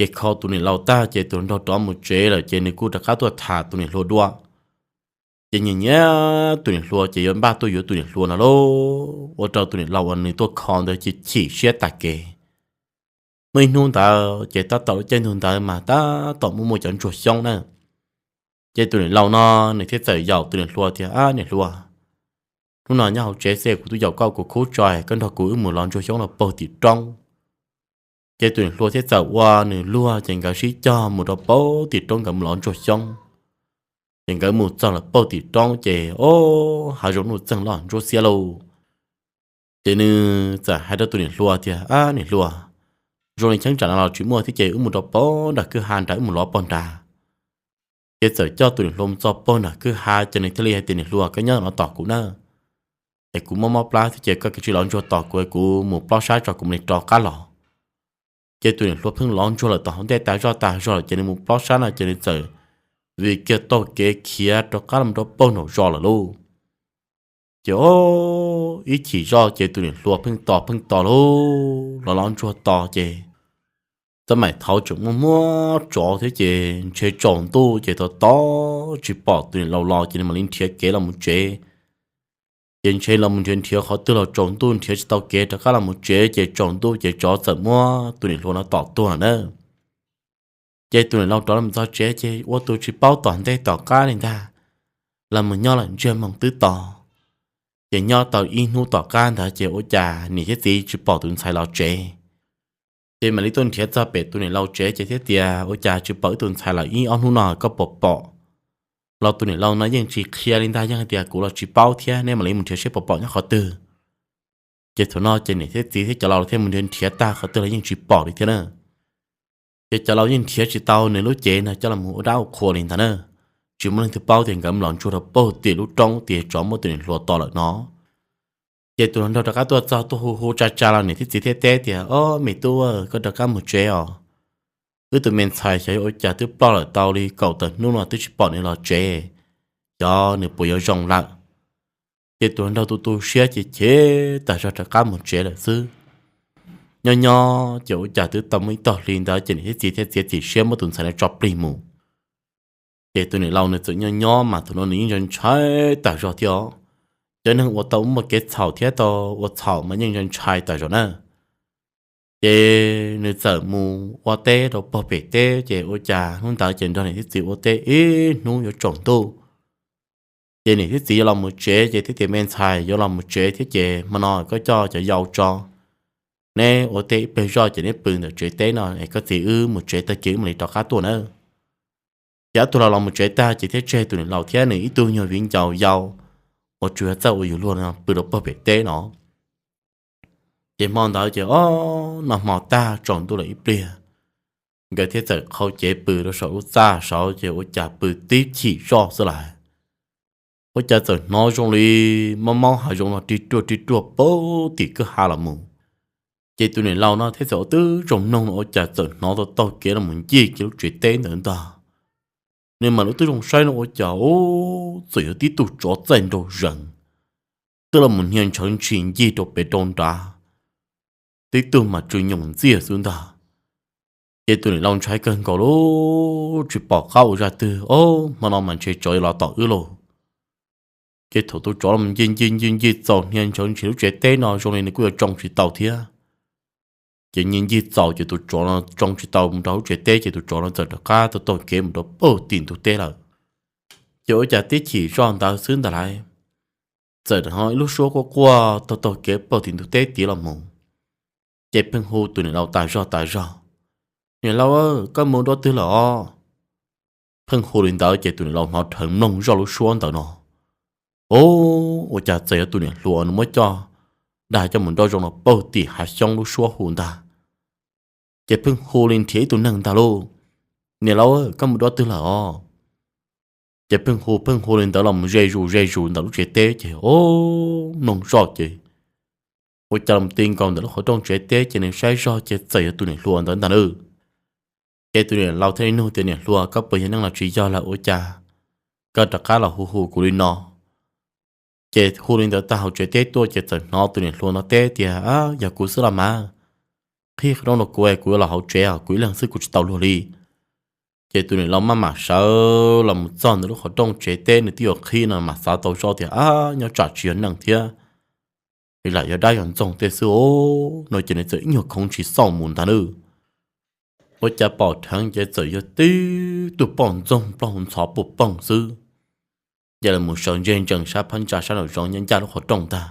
Ces kho tus niam laus tag ces tus hluas nraug rov mus tsev lawm ces nws kuj rov qab tuaj tham tus niam hluas dua. Ces nyiam nyiam tus niam hluas ces yuav npaj tuaj yuav tus niam hluas no lauj, ua rau tus niam laus uas nws tuaj kho ntawd ces chim siab tag kev. Muaj ib hnub ntawd ces tab tom lub caij ntuj ntawd mas tab tom muaj muaj cov ntsuag xyoob na. Ces tus niam laus no nws thiaj txawm yaum tus niam hluas tias, Ab niam hluas, hnub no nyob hauv tsev xwb kuv twb yaum koj kuv khub tso, koj nrog kuv wb mus lov ntsuag xyoob rau puag tim roob. Ces tus niam hluas thiaj txawm ua nws luag ces nkawd sib cog mus rau puag tim roob nkawd mus lov ntsuag xyoob. Ces nkawd mus txog lawm puag tim roob ces, ob, hav zoov nuj txeeg loj ntsuab xiab lauj. Ces nws txawm hais rau tus niam hluas tias, Ab niam hluas, zoo li cheeb tsam no los tsis muaj thiab ces wb mus rau pog nram kwj ha nrad, wb mus lov pog nrad. Ces txawm coj tus niam hluas mus txog pog nram kwj ha ces nws thiaj li hais tias, Niam hluas, koj nyob no tos kuv na, es kuv mob mob plab thiab ces koj cia li lov ntsuag tos kuv, kuv mus plob sab tso kuv mam li rov qab los. Ces tus niam hluas pheej lov ntsuag lawm tom hauv ntej tas zog tas zog lawm ces nws mus plob sab no ces nws txawm vij kiag taug kev khiav rov qab los rau pog nraum zos lawm lauj. Ces o, ib chim zoj ces tus niam hluas pheej tos pheej tos lauj, lov lov ntsuag tos ces txawm mam thauv tseem muaj muab tsov thiab ces ntshe tsaus ntuj ces tos tos tsis pom tus niam laus los ces nws mam li nrhiav kev los mus tsev. Ces ntshe los mus nrhiav nrhiav qhov twg los tsaus ntuj nrhiav tsis tau kev rov qab los mus tsev ces tsaus ntuj ces tsov txawm muab tus niam hluas no tom tuag lawm na. Ces tus niam laus rov los txog tsev ces ua tus tsis paub tom ntej tom qab li ntag, los mus nyob lawm ntsiag moos twb to. Ces nyob tau ib hnub tom qab ntawd ces ua cas niam thiab txiv tsis pom tus ntxhais los tsev. Ces mam li tuaj nrhiav txog pem tus niam laus tsev ces thiaj tias, Ua cas tsis pom wb tus ntxhais lawm ib ob hnub no koj puas pom? Los tus niam laus no yeej tsis qhia li ntag, yeej hais tias, Kuv los tsis paub thiab, nej mam li mus nrhiav seb puas pom nyob qhov twg. Ces thaum no ces niam thiab txiv thiab cov laus thiaj mus nrhiav nrhiav tag qhov twg los yeej tsis pom li thiab na. Ces cov laus yeej nrhiav tsis tau nws lub cev no coj los ua dab ua qhua li ntag na. Tsis muaj leej twg paub tias nkawd mus los ntsuag rau pem tim lub roob tias tsov muab tus niam hluas tom lawm no. Ces tus hluas nraug rov qab tuaj txog tuaj hu hu tsa tsa los niam thiab txiv thiaj teb tias, Ob me tub, koj rov qab mus tsev os. Wb tus me ntxhais xyov ua cas twb ploj lawm tau li kaum tawm hnub no twb tsis pom nws los tsev, xyov nws puas yuav zoo lawm. Ces tus hluas nraug tu tu siab ces chim tas zog rov qab mus tsev lawm xwb. Nyob nyob ces ua cas twb tau muaj ib tog hli ntawd ces niam thiab txiv thiaj txiav txim siab muab tus ntxhais no tso plig mus. Ces tus niam laus nws txawm nyob nyob mas thaum no nws yeej ntshai ntshai tas zog thiab os. Cov neeg uas tau muaj kev txhaum thiab tau ua txhaum mas yeej ntshai ntshai tas zog na. Ces nws txawm mus ua teb rau pog pem teb ces ua cas hnub ntawd ces nrog niam thiab txiv ua teb ib hnub yuav tsaus ntuj. Ces niam thiab txiv yuav los mus tsev ces thiaj tias, Me ntxhais, yuav los mus tsev thiab ces hmo no koj coj cov yau tso, neb ua teb ib pliag zoj ces neb pw ntawm tsev teb no es koj txiv wb mus tsev tag kis wb mam li rov qab tuaj nawb. Ces ob tug los los mus tsev tag ces thiaj tseg tus niam laus thiab nws ib tug nyuag viv ncaus yau uas tsuas yog txawj ua yus luag no pw rau pog pem teb no. Ces hmo ntawd ces ob noj hmo tag tsaus ntuj lawm ib pliag, nkawd thiaj txawm qhau cev pw rau saum lub txaj saud ces ua cas pw tib chim zoj xwb lawm, ua cas txawm hnov zoo li mob mob hav zoov los ri ruaj ri ruaj pem tim kwj ha los mus. Ces tus niam laus no thiaj txawm ua tib zoo mloog no ua cas txawm hnov tau taug kev los mus ncig kiag lub tsev teb ntawd ntag. Nws mam li ua tib zoo saib no ua cas ub txawm yog tib tug tsov txaij nraug zees twb los mus hnia ntshawv ntshis ncig rau pem rau nrad, tib tug mas tsw nyoos ntxiag xwb ntag. Ces tus niam laus ntshai kawg nkaus li, tsis pom qab ua zaj twg, Ob, hmo no mas ntshe tsov yuav los tom wb lauj. Ces thaum tus tsov los ncig ncig ncig ncig txaus hnia ntshawv ntshis lub tsev teb no zoo li nws kuj yuav tsoo tsis tau thiab. Ces ncig ncig txaus ces tus tsov no tsoo tsis tau mus rau hauv tsev teb ces tus tsov no txawm rov qab taug taug kev mus rau pem tim ntug teb lawm. Ces ua cas tib chim zoj ntawd xwb ntag lauj, txawm hnov ib lub suab quaj quaj taug taug kev pem tim ntug teb tid los mus. Ces pheej hu tus niam laus tas zog tas zog, Niam laus, koj mus dua twg lawm os? Pheej hu li ntawd ces tus niam laus hnov rheev mloog zoj lub suab ntawd no, Ob, ua cas txawm yog tus niam hluas nws muab coj dag coj mus nrauj zoo los pem tim hav xyoob lub suab hu ntag. Ces pheej hu li nrhiav ib tug neeg ntag lauj, Niam laus, koj mus dua twg lawm os? Ces pheej hu pheej hu li ntawd los mus ze zus ze zus ntawm lub tsev teb ces ob, mloog zoj ces ua cas los ti nkaus ntawm lub qhov rooj tsev teb ces nws saib zog ces txawm yog tus niam hluas ntawd ntag lauj. Ces tus niam laus thiaj li nug tias, Niam hluas, koj puas yog neeg los tsis yog lawm ua cas koj rov qab los hu hu kuv li no? Ces hu li ntawd tag hauv tsev teb tuaj ces txawm hnov tus niam hluas no teb tias, Yog kuv xwb los mas, qhib qhov rooj rau kuv es kuv yuav los hauv tsev os, kuv ib leeg xwb kuv tsis tau luag li. Ces tus niam laus maj mam sawv los mus txog ntawm lub qhov rooj tsev teb nws twb yuav qhib no mas xav tau zoj tias, Ab, nyob tsam tsis yog neeg thiab, lam yog dab yog ntxoog tej xwb os no ces nws txawm ib nyuag khoov ntshis xauj mus ntag nawb. Ua cas pom dheev ces txawm yog tib tug poj ntxoog plaub hau ntxhov puj poog xwb, ces los mus sawv ntseg ntsees sab phab ntsa sab nraum zoov nyob ncaj lub qhov rooj ntag.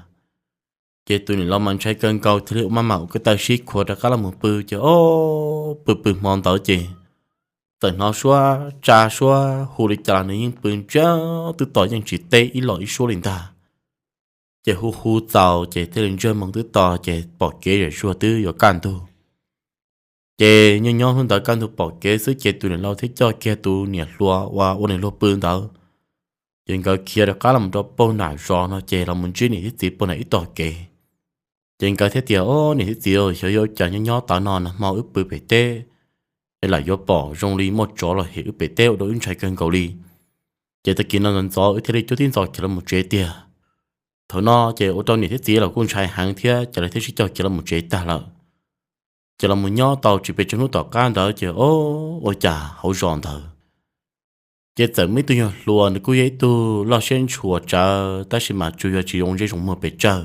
Ces tus niam laus mas ntshai kawg nkaus thiaj li ua maj mam ua kwj taw sib khuav rov qab los mus pw ces ob, pw pw hmo ntawd ces txawm hnov suab tsa suab hu li cas los nws yeej pw ntsiag twb to yeej tsis teb ib los ib suab li ntag. Ces hu hu txaus ces thiaj li ntsiag moo twb to ces pom kev zam zuag twb yuav kaj ntug. Ces nyob nyob hnub ntawd kaj ntug pom kev xwb ces tus niam laus thiaj coj kiag tus niam hluas uas ua nws luag pw ntawd, ces nkawd khiav rov qab los rau pem nram zos no ces los mus ntsib niam thiab txiv pem nram ib tog kev. Ces nkawd thiaj tias, Au, niam thiab txiv, xyov yuav ua cas nyob nyob tav no nag hmo wb pw pem teb es lam yuav pom zoo li muaj tsov los hem wb pem teb ua rau wb ntshai kawg nkaus li. Ces tag kis no ntxov ntxov wb thiaj li cuab tib ntxov khiav los mus tsev tiag. Thaum no ces ua rau niam thiab txiv los kuj ntshai heev thiab ces lawv thiaj sib coj khiav los mus tsev tag lawm. Ces los mus nyob tau tsis pes tsawg hnub tom qab ntawd ces, au, ua cas hauv zos ntawd ces txawm muaj ib tug nyuag hluas, nws kuj yog ib tug loj siab ntshua tsawv tab sis mas tsuas yog tsis zoo ntsej zoo muag pes tsawg.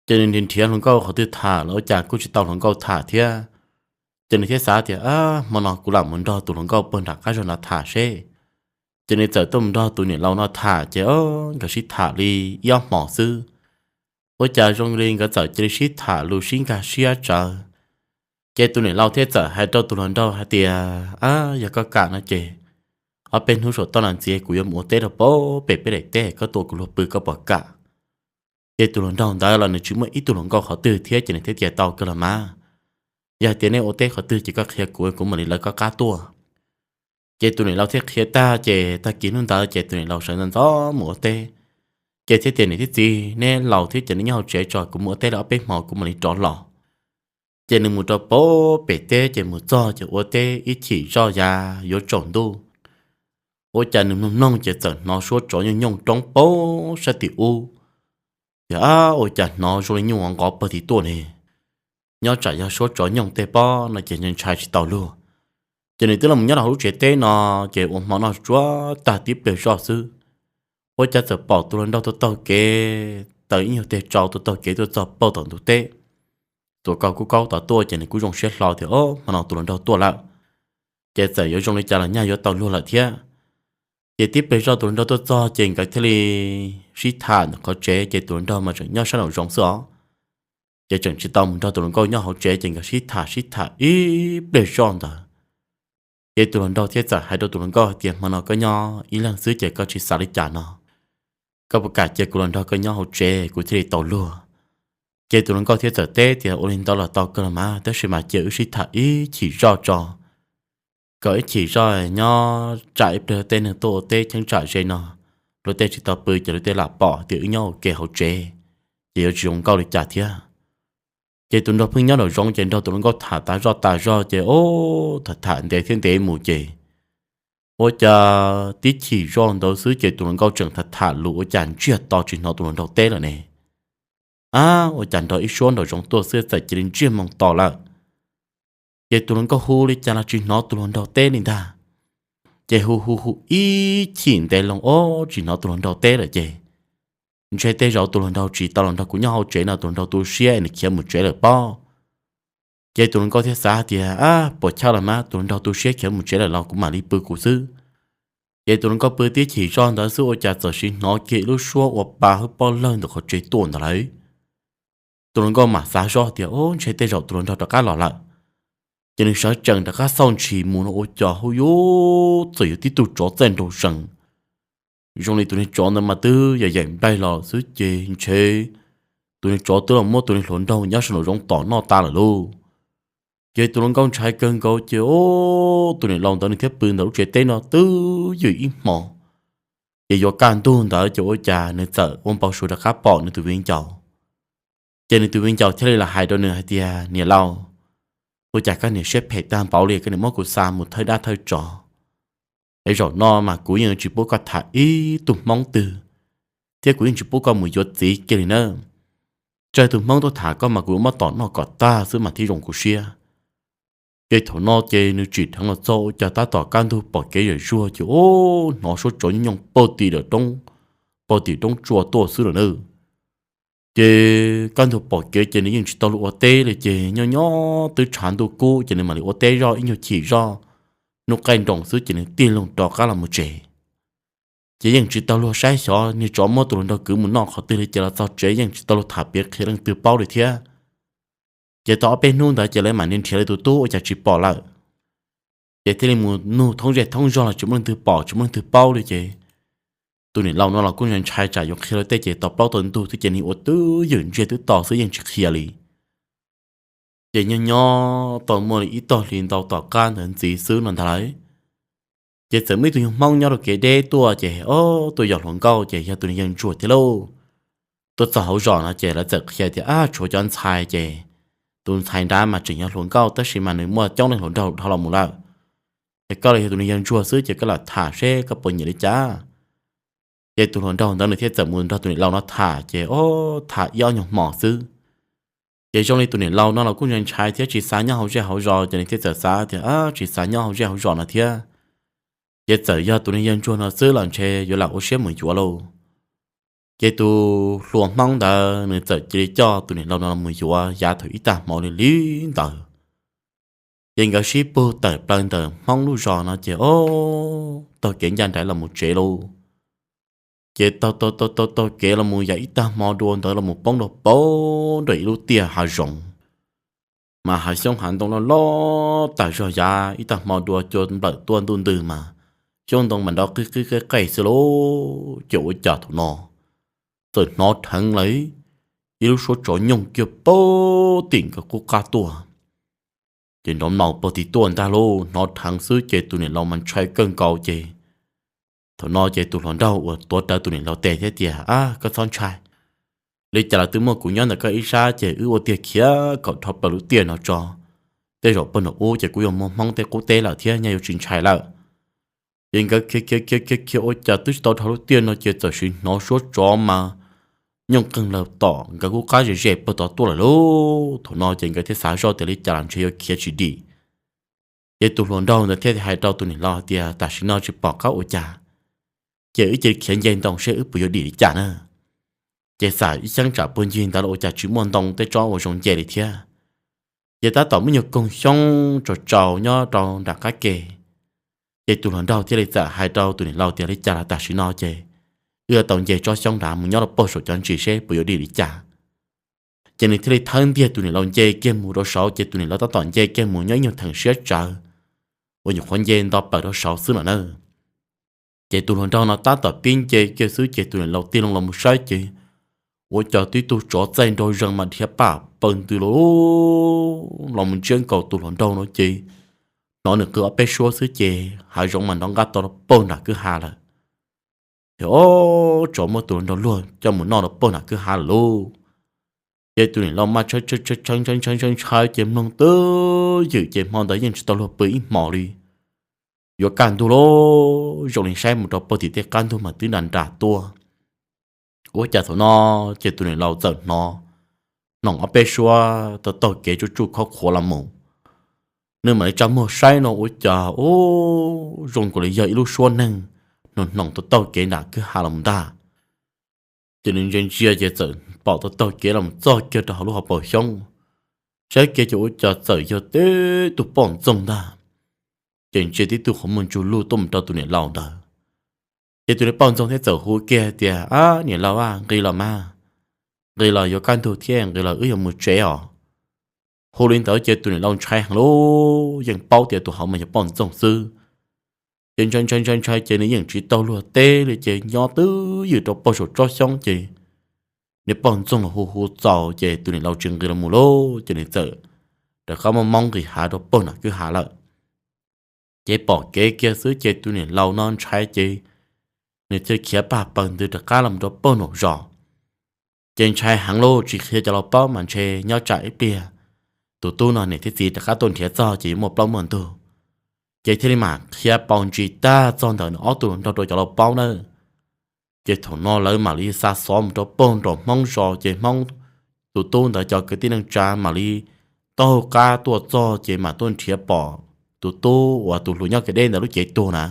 Ces nws nrhiav hluas nkauj qhov twg tham los ua cas kuj tsis tau hluas nkauj tham thiab. Ces nws thiaj xav tias, Ab, hmo no kuv lam mus nrog tus hluas nkauj pem nram qab zos no tham seb. Ces nws txawm tuaj mus nrog tus niam laus no tham ces nkawd sib tham li ib ob hmos xwb, ua cas zoo li nkawd txawm cia li sib tham lus sib nkag siab tsawv. Ces tus niam laus thiaj txawm hais rau tus hluas nraug hais tias, Ab, yog koj kam no ces ob peb hnub saum toj no ntxiv kuv yuav mus ua teb rau pem peb daim teb, koj tuaj kuv luag pw koj puas kam? Ces tus hluas nraug ntawd los nws tsis muaj ib tug hluas nkauj qhov twg thiab ces nws thiaj tias, Tau kawg los mas, yog hais tias nej ua teb qhov twg ces koj qhia kuv, kuv mam li lawv koj qab tuaj. Ces tus niam laus thiaj qhia tag ces tag kis hnub ntawd ces tus niam laus sawv ntxov ntxov mus ua teb. Ces thiaj tias, Niam thiab txiv, neb laus thiab ces neb nyob hauv tsev tso, kuv mus ua teb li ob peb hmos kuv mam li rov los. Ces nws mus rau pem pem teb ces mus txog ces ua teb ib chim zoj ya yuav tsaus ntuj, ua cas nws mloog mloog ces txawm hnov suab tsov nyooj nyooj roob pem sab tim ub. Ces, Ab, ua cas hnov zoo li nyuj nqov pawg tim tuaj ne? Nyob tsam yog suab tsov nyooj tej pob no ces ntshai tsis tau luag. Ces nws twb los nyob rau hauv lub tsev teb no, ces ua hmo noj tsuag tag tib pliag zoj xwb, ua cas txawm pom tus hluas nraug tuaj taug kev, taws ib nyuag teg tsau tuaj taug kev tuaj txog pem tom ntug teb. Tuav kaus kub kaub tod tuaj ces nws kuj zoo siab hlo tias, Au, hmo no tus hluas nraug tuaj lawm, ces txawm yuav zoo li cas los nyaj yuav tau luag lawm thiab. Ces tib pliag zoj tus hluas nraug tuaj txog ces nkawd thiaj li sib tham ntawm qhov tsev, ces tus hluas nraug mas tseem nyob sab nraum zoov xwb os. Ces tseem tsis tau mus nrog tus hluas nkauj nyob hauv tsev, ces nkawd sib tham sib tham ib pliag zoj ntawd. Ces tus hluas nraug thiaj txawm hais rau tus hluas nkauj hais tias, Hmo no koj nyob ib leeg xwb ces koj tsis xav li cas no, koj puas kam cia kuv los nrog koj nyob hauv tsev kuv thiaj li tau luag? Ces tus hluas nkauj thiaj txawm teb tias, Ua li ntawd los tau kawg los mas, tab sis mas cia wb sib tham ib chim zoj tso, kom ib chim zoj nyob tsam ib pliag tej neeg tuaj ua teb cheeb tsam ze no, luag tej tsis tau pw ces luag tej lam pom tias wb nyob ua ke hauv tsev, ces yuav tsis zoo nkauj li cas thiab. Ces tus nraug pheej nyob nraum zoov ces nrog tus hluas nkauj tham tas zoj tas zog ces, o, tham tham ntev thiab ntev mus ces ua cas tib chim zoj ntawd xwb ces tus hluas nkauj tseem tham tham lus ua cas ntsiag to tsis hnov tus hluas nraug teb lawm ne. Ab, ua cas nrog ib suab nraum zoov tuaj xwb txawm cia li ntsiag moo to lawm. Ces tus hluas nkauj hu li cas los tsis hnov tus hluas nraug teb li ntag. Ces hu hu hu ib chim ntev loo ob tsis hnov tus hluas nraug teb lawm ces ntshe tej zaum tus hluas nraug tsis tau los nrog kuv nyob hauv tsev no, tus hluas nraug tu siab es nws khiav mus tsev lawm pob. Ces tus hluas nkauj thiaj xav tias, Ab, puas chawj los mas, tus hluas nraug tu siab khiav mus tsev lawm los kuv mam li pw kuv xwb. Ces tus hluas nkauj pw tib chim zoj ntawd xwb ua cas txawm sis hnov kiag ib lub suab ua pa hwb pob lawg ntawm qhov tsev tuaj ntawd lawm. Tus hluas nkauj mam xav zoj tias, O, ntshe tej zaum tus hluas nraug rov qab los lawm. Ces nws sawv tsees rov qab xauj ntshis mus no ua cas hu yuv txawm yog tib tug tsov txaij nraug zees. Zoo li tus niag tsov ntawd mas twb yam yaim nplaig los xwb ces ntshe tus niag tsov twb los muab tus niag hluas nraug nyob saum nraum zoov tom noj tas lawm lauj. Ces tus hluas nkauj ntshai kawg nkaus ces, o, tus niam laus ntawd nws thiaj pw ntawm lub tsev teb no twb ywm ib hmos. Ces yuav kaj ntug ntawd ces ua cas nws txawm ua npau suav rov qab pom nws tus viv ncaus. Ces nws tus viv ncaus thiaj li los hais rau nws hais tias, Niam laus, ua cas koj niam siab phem tag npaum li, koj niam muab kuv xa mus thawj dab thawj tsov es zaum no mas kuv yeej tsis pub koj tham ib tug hmoob twg, thiab kuv yeej tsis pub koj mus yuav txiv kiag li na. Tsawg tus hmoob tuaj tham koj mas kuv yuav muab tom noj kom tag xwb mas thiaj zoo kuv siab. Ces thaum no ces nws tsim dheev los txog ua cas tab tom kaj ntug pom kev zam zuag ces, o, hnov suab tsov nyooj nyooj pag tim roob, pag tim roob tsua tuaj xwb lawm na. Ces kaj ntug pom kev ces nws yeej tsis tau luag ua teb li ces nyob nyob twb tshav ntuj kub ces nws mam li ua teb zoj ib nyuag chim zoj, hnub qaij nroos xwb ces nws tig loo rov qab los mus tsev. Ces yeej tsis tau luag saib xyov niag tsov muab tus hluas nraug kwv mus noj qhov twg li ces los txog tsev yeej tsis tau luag tham piav qhia leej twg paub li thiab. Ces tau ob peb hnub ntawd ces lawv mam li nrhiav lawv tus tub ua cas tsis pom lawm. Ces thiaj li mus nug thoob zej thoob zog los tsis muaj leej twg pom tsis muaj leej twg paub li ces tus niam laus no los kuj ntshai ntshai tsam yuav qhia luag tej ces tau plaub tau ntug twb ces nws ua twj ywm ntsiag twb to xwb yeej tsis qhia li. Ces nyob nyob tau muaj li ib tog hli ntau tom qab ntawd ntxiv xwb no ntag lauj, ces txawm muaj ib tug yawg Hmoob nyob rau kev deb tuaj ces ob tug yog hluas nkauj ces yog tus niag yawg ntsuag thiab lauj. Tuaj txog hauv zos no ces lawv txawm qhia tias, Ab, tshuav cov ntxhais ces tus ntxhais nrad mas tseem yog hluas nkauj tab sis mas nws muaj coob leej hluas nraug dhau los mus lawm. Ces koj los yog tus niag yawg ntsuag xwb ces koj lam tham seb koj puas nyiam li cas. Ces tus hluas nraug ntawd nws thiaj txawm mus nrog tus niam laus no tham ces ob tham ib ob nyuag hmo xwb, ces zoo li tus niam laus no los kuj ntshai ntshai thiab tsis xav nyob hauv zej hauv zos ces nws thiaj txawm xav tias, Ab, tsis xav nyob hauv zej hauv zos no thiab, ces txawm yog tus niag yawg ntsuag no xwb los ntshe yuav lam ua siab mus yuav lauj. Ces tus hluas Hmoob ntawd nws txawm cia li coj tus niam laus no los mus yuav yav thaum ib tag hmo li li ntawd. Ces nkawd sib pug tawm plaws ntawm Hmoob lub zos no ces ob taug kev ncaj nraim los mus tsev lauj. Ces taug taug taug taug kev los mus yav ib tag hmo dua ntawd los mus poob rau poob rau ib lub tiaj hav zoov, mas hav xyoob hav ntoo loj loj tas zog yav ib tag hmo dua cua nplawm tuaj ntuj ntws mas xyoob ntoo mas nrov qig qig qig qig xwb lauj. Ces ua cas thaum no txawm hnov dheev lawm ib lub suab tsov nyooj kiag puag tim nkawd qub qab tuaj. Ces nrov mlaus puag tim tuaj ntag lauj, hnov dheev xwb ces tus niam laus mas ntshai kawg nkaus ces thaum no ces tus hluas nraug uas tuav rawv tus niam laus tes thiab tias, Ab, koj txhob ntshai, li cas los twb muaj kuv nyob ntawm koj ib sab ces wb ua tiag khiav kom dhau plaws lub tiaj no tso. Tej zaum pog nram ub ces kuj yuav muaj Hmoob tej qub teb lawm thiab, nyob yuav tsis ntshai lawm. Ces nkawd khiav khiav khiav khiav khiav ua cas twb tsis tau dhau lub tiaj no ces txawm sim hnov suab tsov mas nyooj qeeg lawm tom nkawd qub qab ze ze puag tod tuaj lawm lauj. Thaum no ces nkawd thiaj xav zoj tias li cas los ntshe yuav khiav tsis dim. Ces tus hluas nraug ntawd thiaj hais rau tus niam laus hais tias, Tam sim no tsis pom qab ua cas, ces wb cia li khiav nce ntoo seb wb puas yuav dim li cas na. Ces xam ib cheeb tsam puag ncig ntawd los ua cas tsis muaj ntoo tej tsob uas zoo nce li thiab. Ces tab tom muaj nyuag koog xyoob tsaus tsaus nyob rau nram qab ke. Ces tus hluas nraug thiaj li txawm hais rau tus niam laus tias, Li cas los tam sim no ces wb yuav tau nce tsob xyoob nrad mus nyob rau puag saum cov ntsis seb puas yuav dim li cas. Ces nws thiaj li thawb ntiag tus niam laus nce kiag mus rau saud ces tus niam laus tab tom nce kiag mus nyob ib nyuag theem siab tsawv uas nyuam qhuav nce nto plaws rau saud xwb no na. Ces tus hluas nraug no tab tom pib nce kiag xwb ces tus niam laus tig loo los mus saib ces ua cas tib tug tsov txaij nraug zees mas dhia paj paws ntws los, los mus ntsiab nkaus tus hluas nraug no ces hnov nws qw ob peb suab xwb ces hav zoov mas nrov nqaj to rau puag nram kwj ha lawm. Ces ob tsov muab tus hluas nraug luag coj mus noj rau puag nram kwj ha lawm lauj. Ces tus niam laus mas tshee tshee tshee tshee ces mloog twj ywm ces hmo ntawd yeej tsis tau luag pw ib hmos li. Yuav kaj ntug lauj, zoo li saib mus rau puag tim tej qab ntug mas twb nra nra tuaj. Ua cas thaum no ces tus niam laus txawm hnov hnoos ob peb suab taug taug kev tsuj tsuj khob qhuav los mus. Nws mam li tsa muag saib no ua cas ub, zoo nkaus li yog ib lub suab neeg hnoos hnoos taug taug kev nram kwj ha los mus ntag. Ces nws ntsia ntsia ces txawm pom taug taug kev los mus txog kiag rau hauv lub hauv paus xyoob. Saib kiag ces ua cas txawm yog tib tug poj ntxoog ntag. Ces ntsia tib tug qhov muag ntsuj lug tuaj mus rau tus niam laus ntawd. Ces tus niag poj ntxoog thiaj txawm hu kiag tias, Ab, niam laus, nqis los mas, nqis los yuav kaj ntug thiab, nqis los wb yuav mus tsev os. Hu li ntawd ces tus niam laus ntshai heev lauj, yeej paub tias tus hauv mas yog poj ntxoog xwb. Ces ntshai ntshai ntshai ntshai ces nws yeej tsis tau luag teb li ces nyob twj ywm rau puag saum tsob xyoob ces niag poj ntxoog los hu hu txaus ces tus niam laus tsis nqis los mus lauj, ces nws txawm rov qab muab moob nqis hav rau puag nram kwj ha lawm. Ces pom kev kiag xwb ces tus niam laus no ntshai ces nws thiaj khiav pag paws ntws rov qab los rau puag nraum zos. Ces ntshai heev lauj, tsis qhia cov laus paub mas ntshe nyob tsam ib pliag tus tub no niam thiab txiv rov qab tuaj nrhiav txog ces yuav muaj plaub muaj ntug. Ces thiaj li mam qhia paus ntsis tag txog ntawm nws ob tug hluas nraug rau cov laus paub na. Ces thaum no lawv mam li xa xov mus rau puag nraum Hmoob zos ces Hmoob tus tub ntawd cov kwv tij neej tsa mam li taug qab tuaj txog ces mam tuaj nrhiav pom tus tub uas tus hluas nyob kev deb ntawd lub cev tuag na.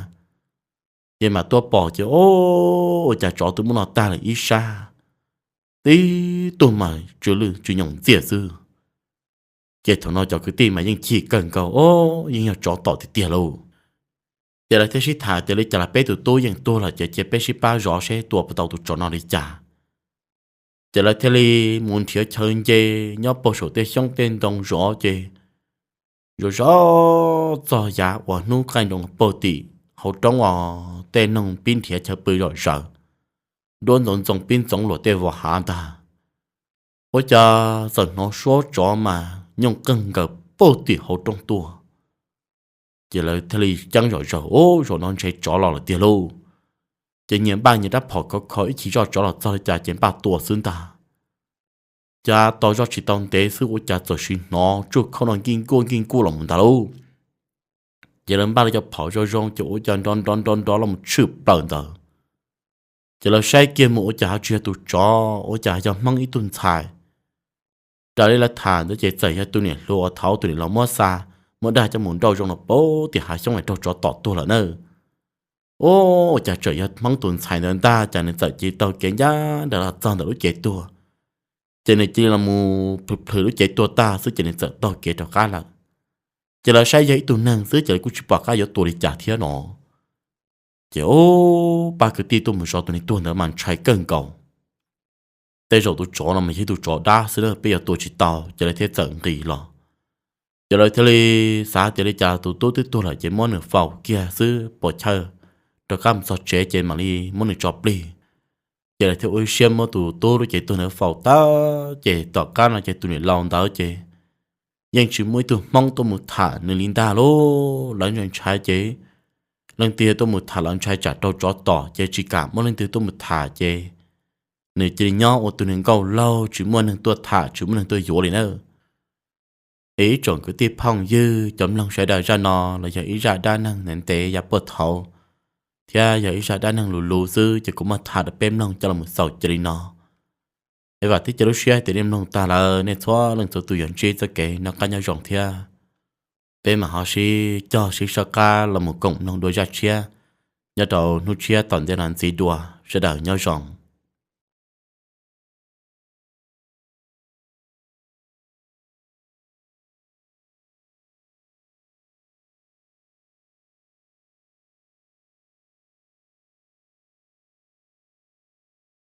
Ces mam tuaj pom ces o, ua cas tsov twb muab noj tag lawm ib sab, tib tug mas tsw lwj tsw nyoos ntxiag xwb. Ces thaum no cov kwv tij mas yeej chim kawg nkaus, o, yeej yog tsov tom tiag tiag lauj. Ces lawv thiaj sib tham tias li cas los peb tus tub yeej tuag lawm ces cia peb sib pab zov seb tua puas tau tus tsov no li cas. Ces lawv thiaj li mus nrhiav chaw nce nyob puag saum tej xyoob tej ntoo zov ces zov zov txog yav uas hnub qaij nroos puag tim hauv roob os, tej noog pib nrhiav chaw pw zom zaws. duab ntxoov ntxoo pib ntxoov luam tej vos hav ntag. Ua cas txawm hnov suab tsov mas nyooj qeeg nkaws puag tim hauv roob tuaj. Ces lawv thiaj li ceeb zom zaws, ub, zaum no ntshe tsov los lawm tiag lauj. Ces nyias npaj nyias rab phom khov kho ib chim zoj tsov los txog li cas ces npaj tua xwb ntag. Cas tos zoj tsis tau ntev xwb ua cas txawm sim hnov tsuj khauj no nkij nkuaj nkij nkuaj los mus ntag lauj. Ces lawv npaj lawv cov phom zoo zoo ces ua cas nrov nrov nrov nrov los mus tshwm plaws ntawd. Ces lawv saib kiag mus ua cas ho tsis yog tus tsov, ua cas yog Hmoob ib tug ntxhais. Raws li lawv tham ntawd ces txawm yog tus niam hluas uas thaum tus niam laus muab xa, muab dag coj mus nrauj zoo los puag tim hav xyoob es raug tsov tom tuag lawm na. Ub, ua cas tseem yog Hmoob tus ntxhais ntawd ntag, cas nws txawm cia li taug kev ncaj nraim los txog ntawm lub cev tuag. Ces nws cia li los mus plhws plhws lub cev tuag tag xwb ces nws txawm taug kev rov qab lawm. Ces lawv saib yog ib tug neeg xwb ces lawv kuj tsis pom qab yuav tua li cas thiab no. Ces ub, pab kwv tij tuaj mus zov tus neeg tuag ntawd mas ntshai kawg nkaus. Tej zaum tus tsov no mas yog ib tus tsov dab xwb na, peb yuav tua tsis tau, ces lawv thiaj txawm nqis los. Ces lawv thiaj li xav tias li cas tus tub twb tuag lawm ces muab nws faus kiag xwb puas chawj, rov qab mus txog tsev ces mam li muab nws tso plig. Ces lawv thiaj ua ib siab muab tus tub lub cev tuag ntawd faus tag, ces tom qab no ces tus niam laus ntawd ces yeej tsis muaj ib tug Hmoob tuaj mus tham nws li ntag lauj. Lawv ntshai ntshai ces leej twg tuaj mus tham los ntshai tsam raug tsov tom ces tsis kam muaj leej twg tuaj mus tham ces nws cia li nyob ua tus niag nkauj laug tsis muaj neeg tuaj tham tsis muaj neeg tuaj yuav li na. Es ib tsoom kwv tij phooj ywg cov mloog sawv daws, zaj no los yog ib zaj dab neeg ntev ntev yav puag thaud thiab yog ib zaj dab neeg luv luv xwb ces kuv muab tham rau peb mloog coj los xaus cia li no. Es vam thiab cia lub siab tias nej mloog tag lawm nej txhua leej txhua tus yuav ntsib txoj kev noj qab nyob zoo thiab peb mam ho sib cog sib soj qab los mus koom mloog dua zaj tshiab nyob rau hnub tshiab tom ntej no ntxiv dua. Sawv daws nyob zoo.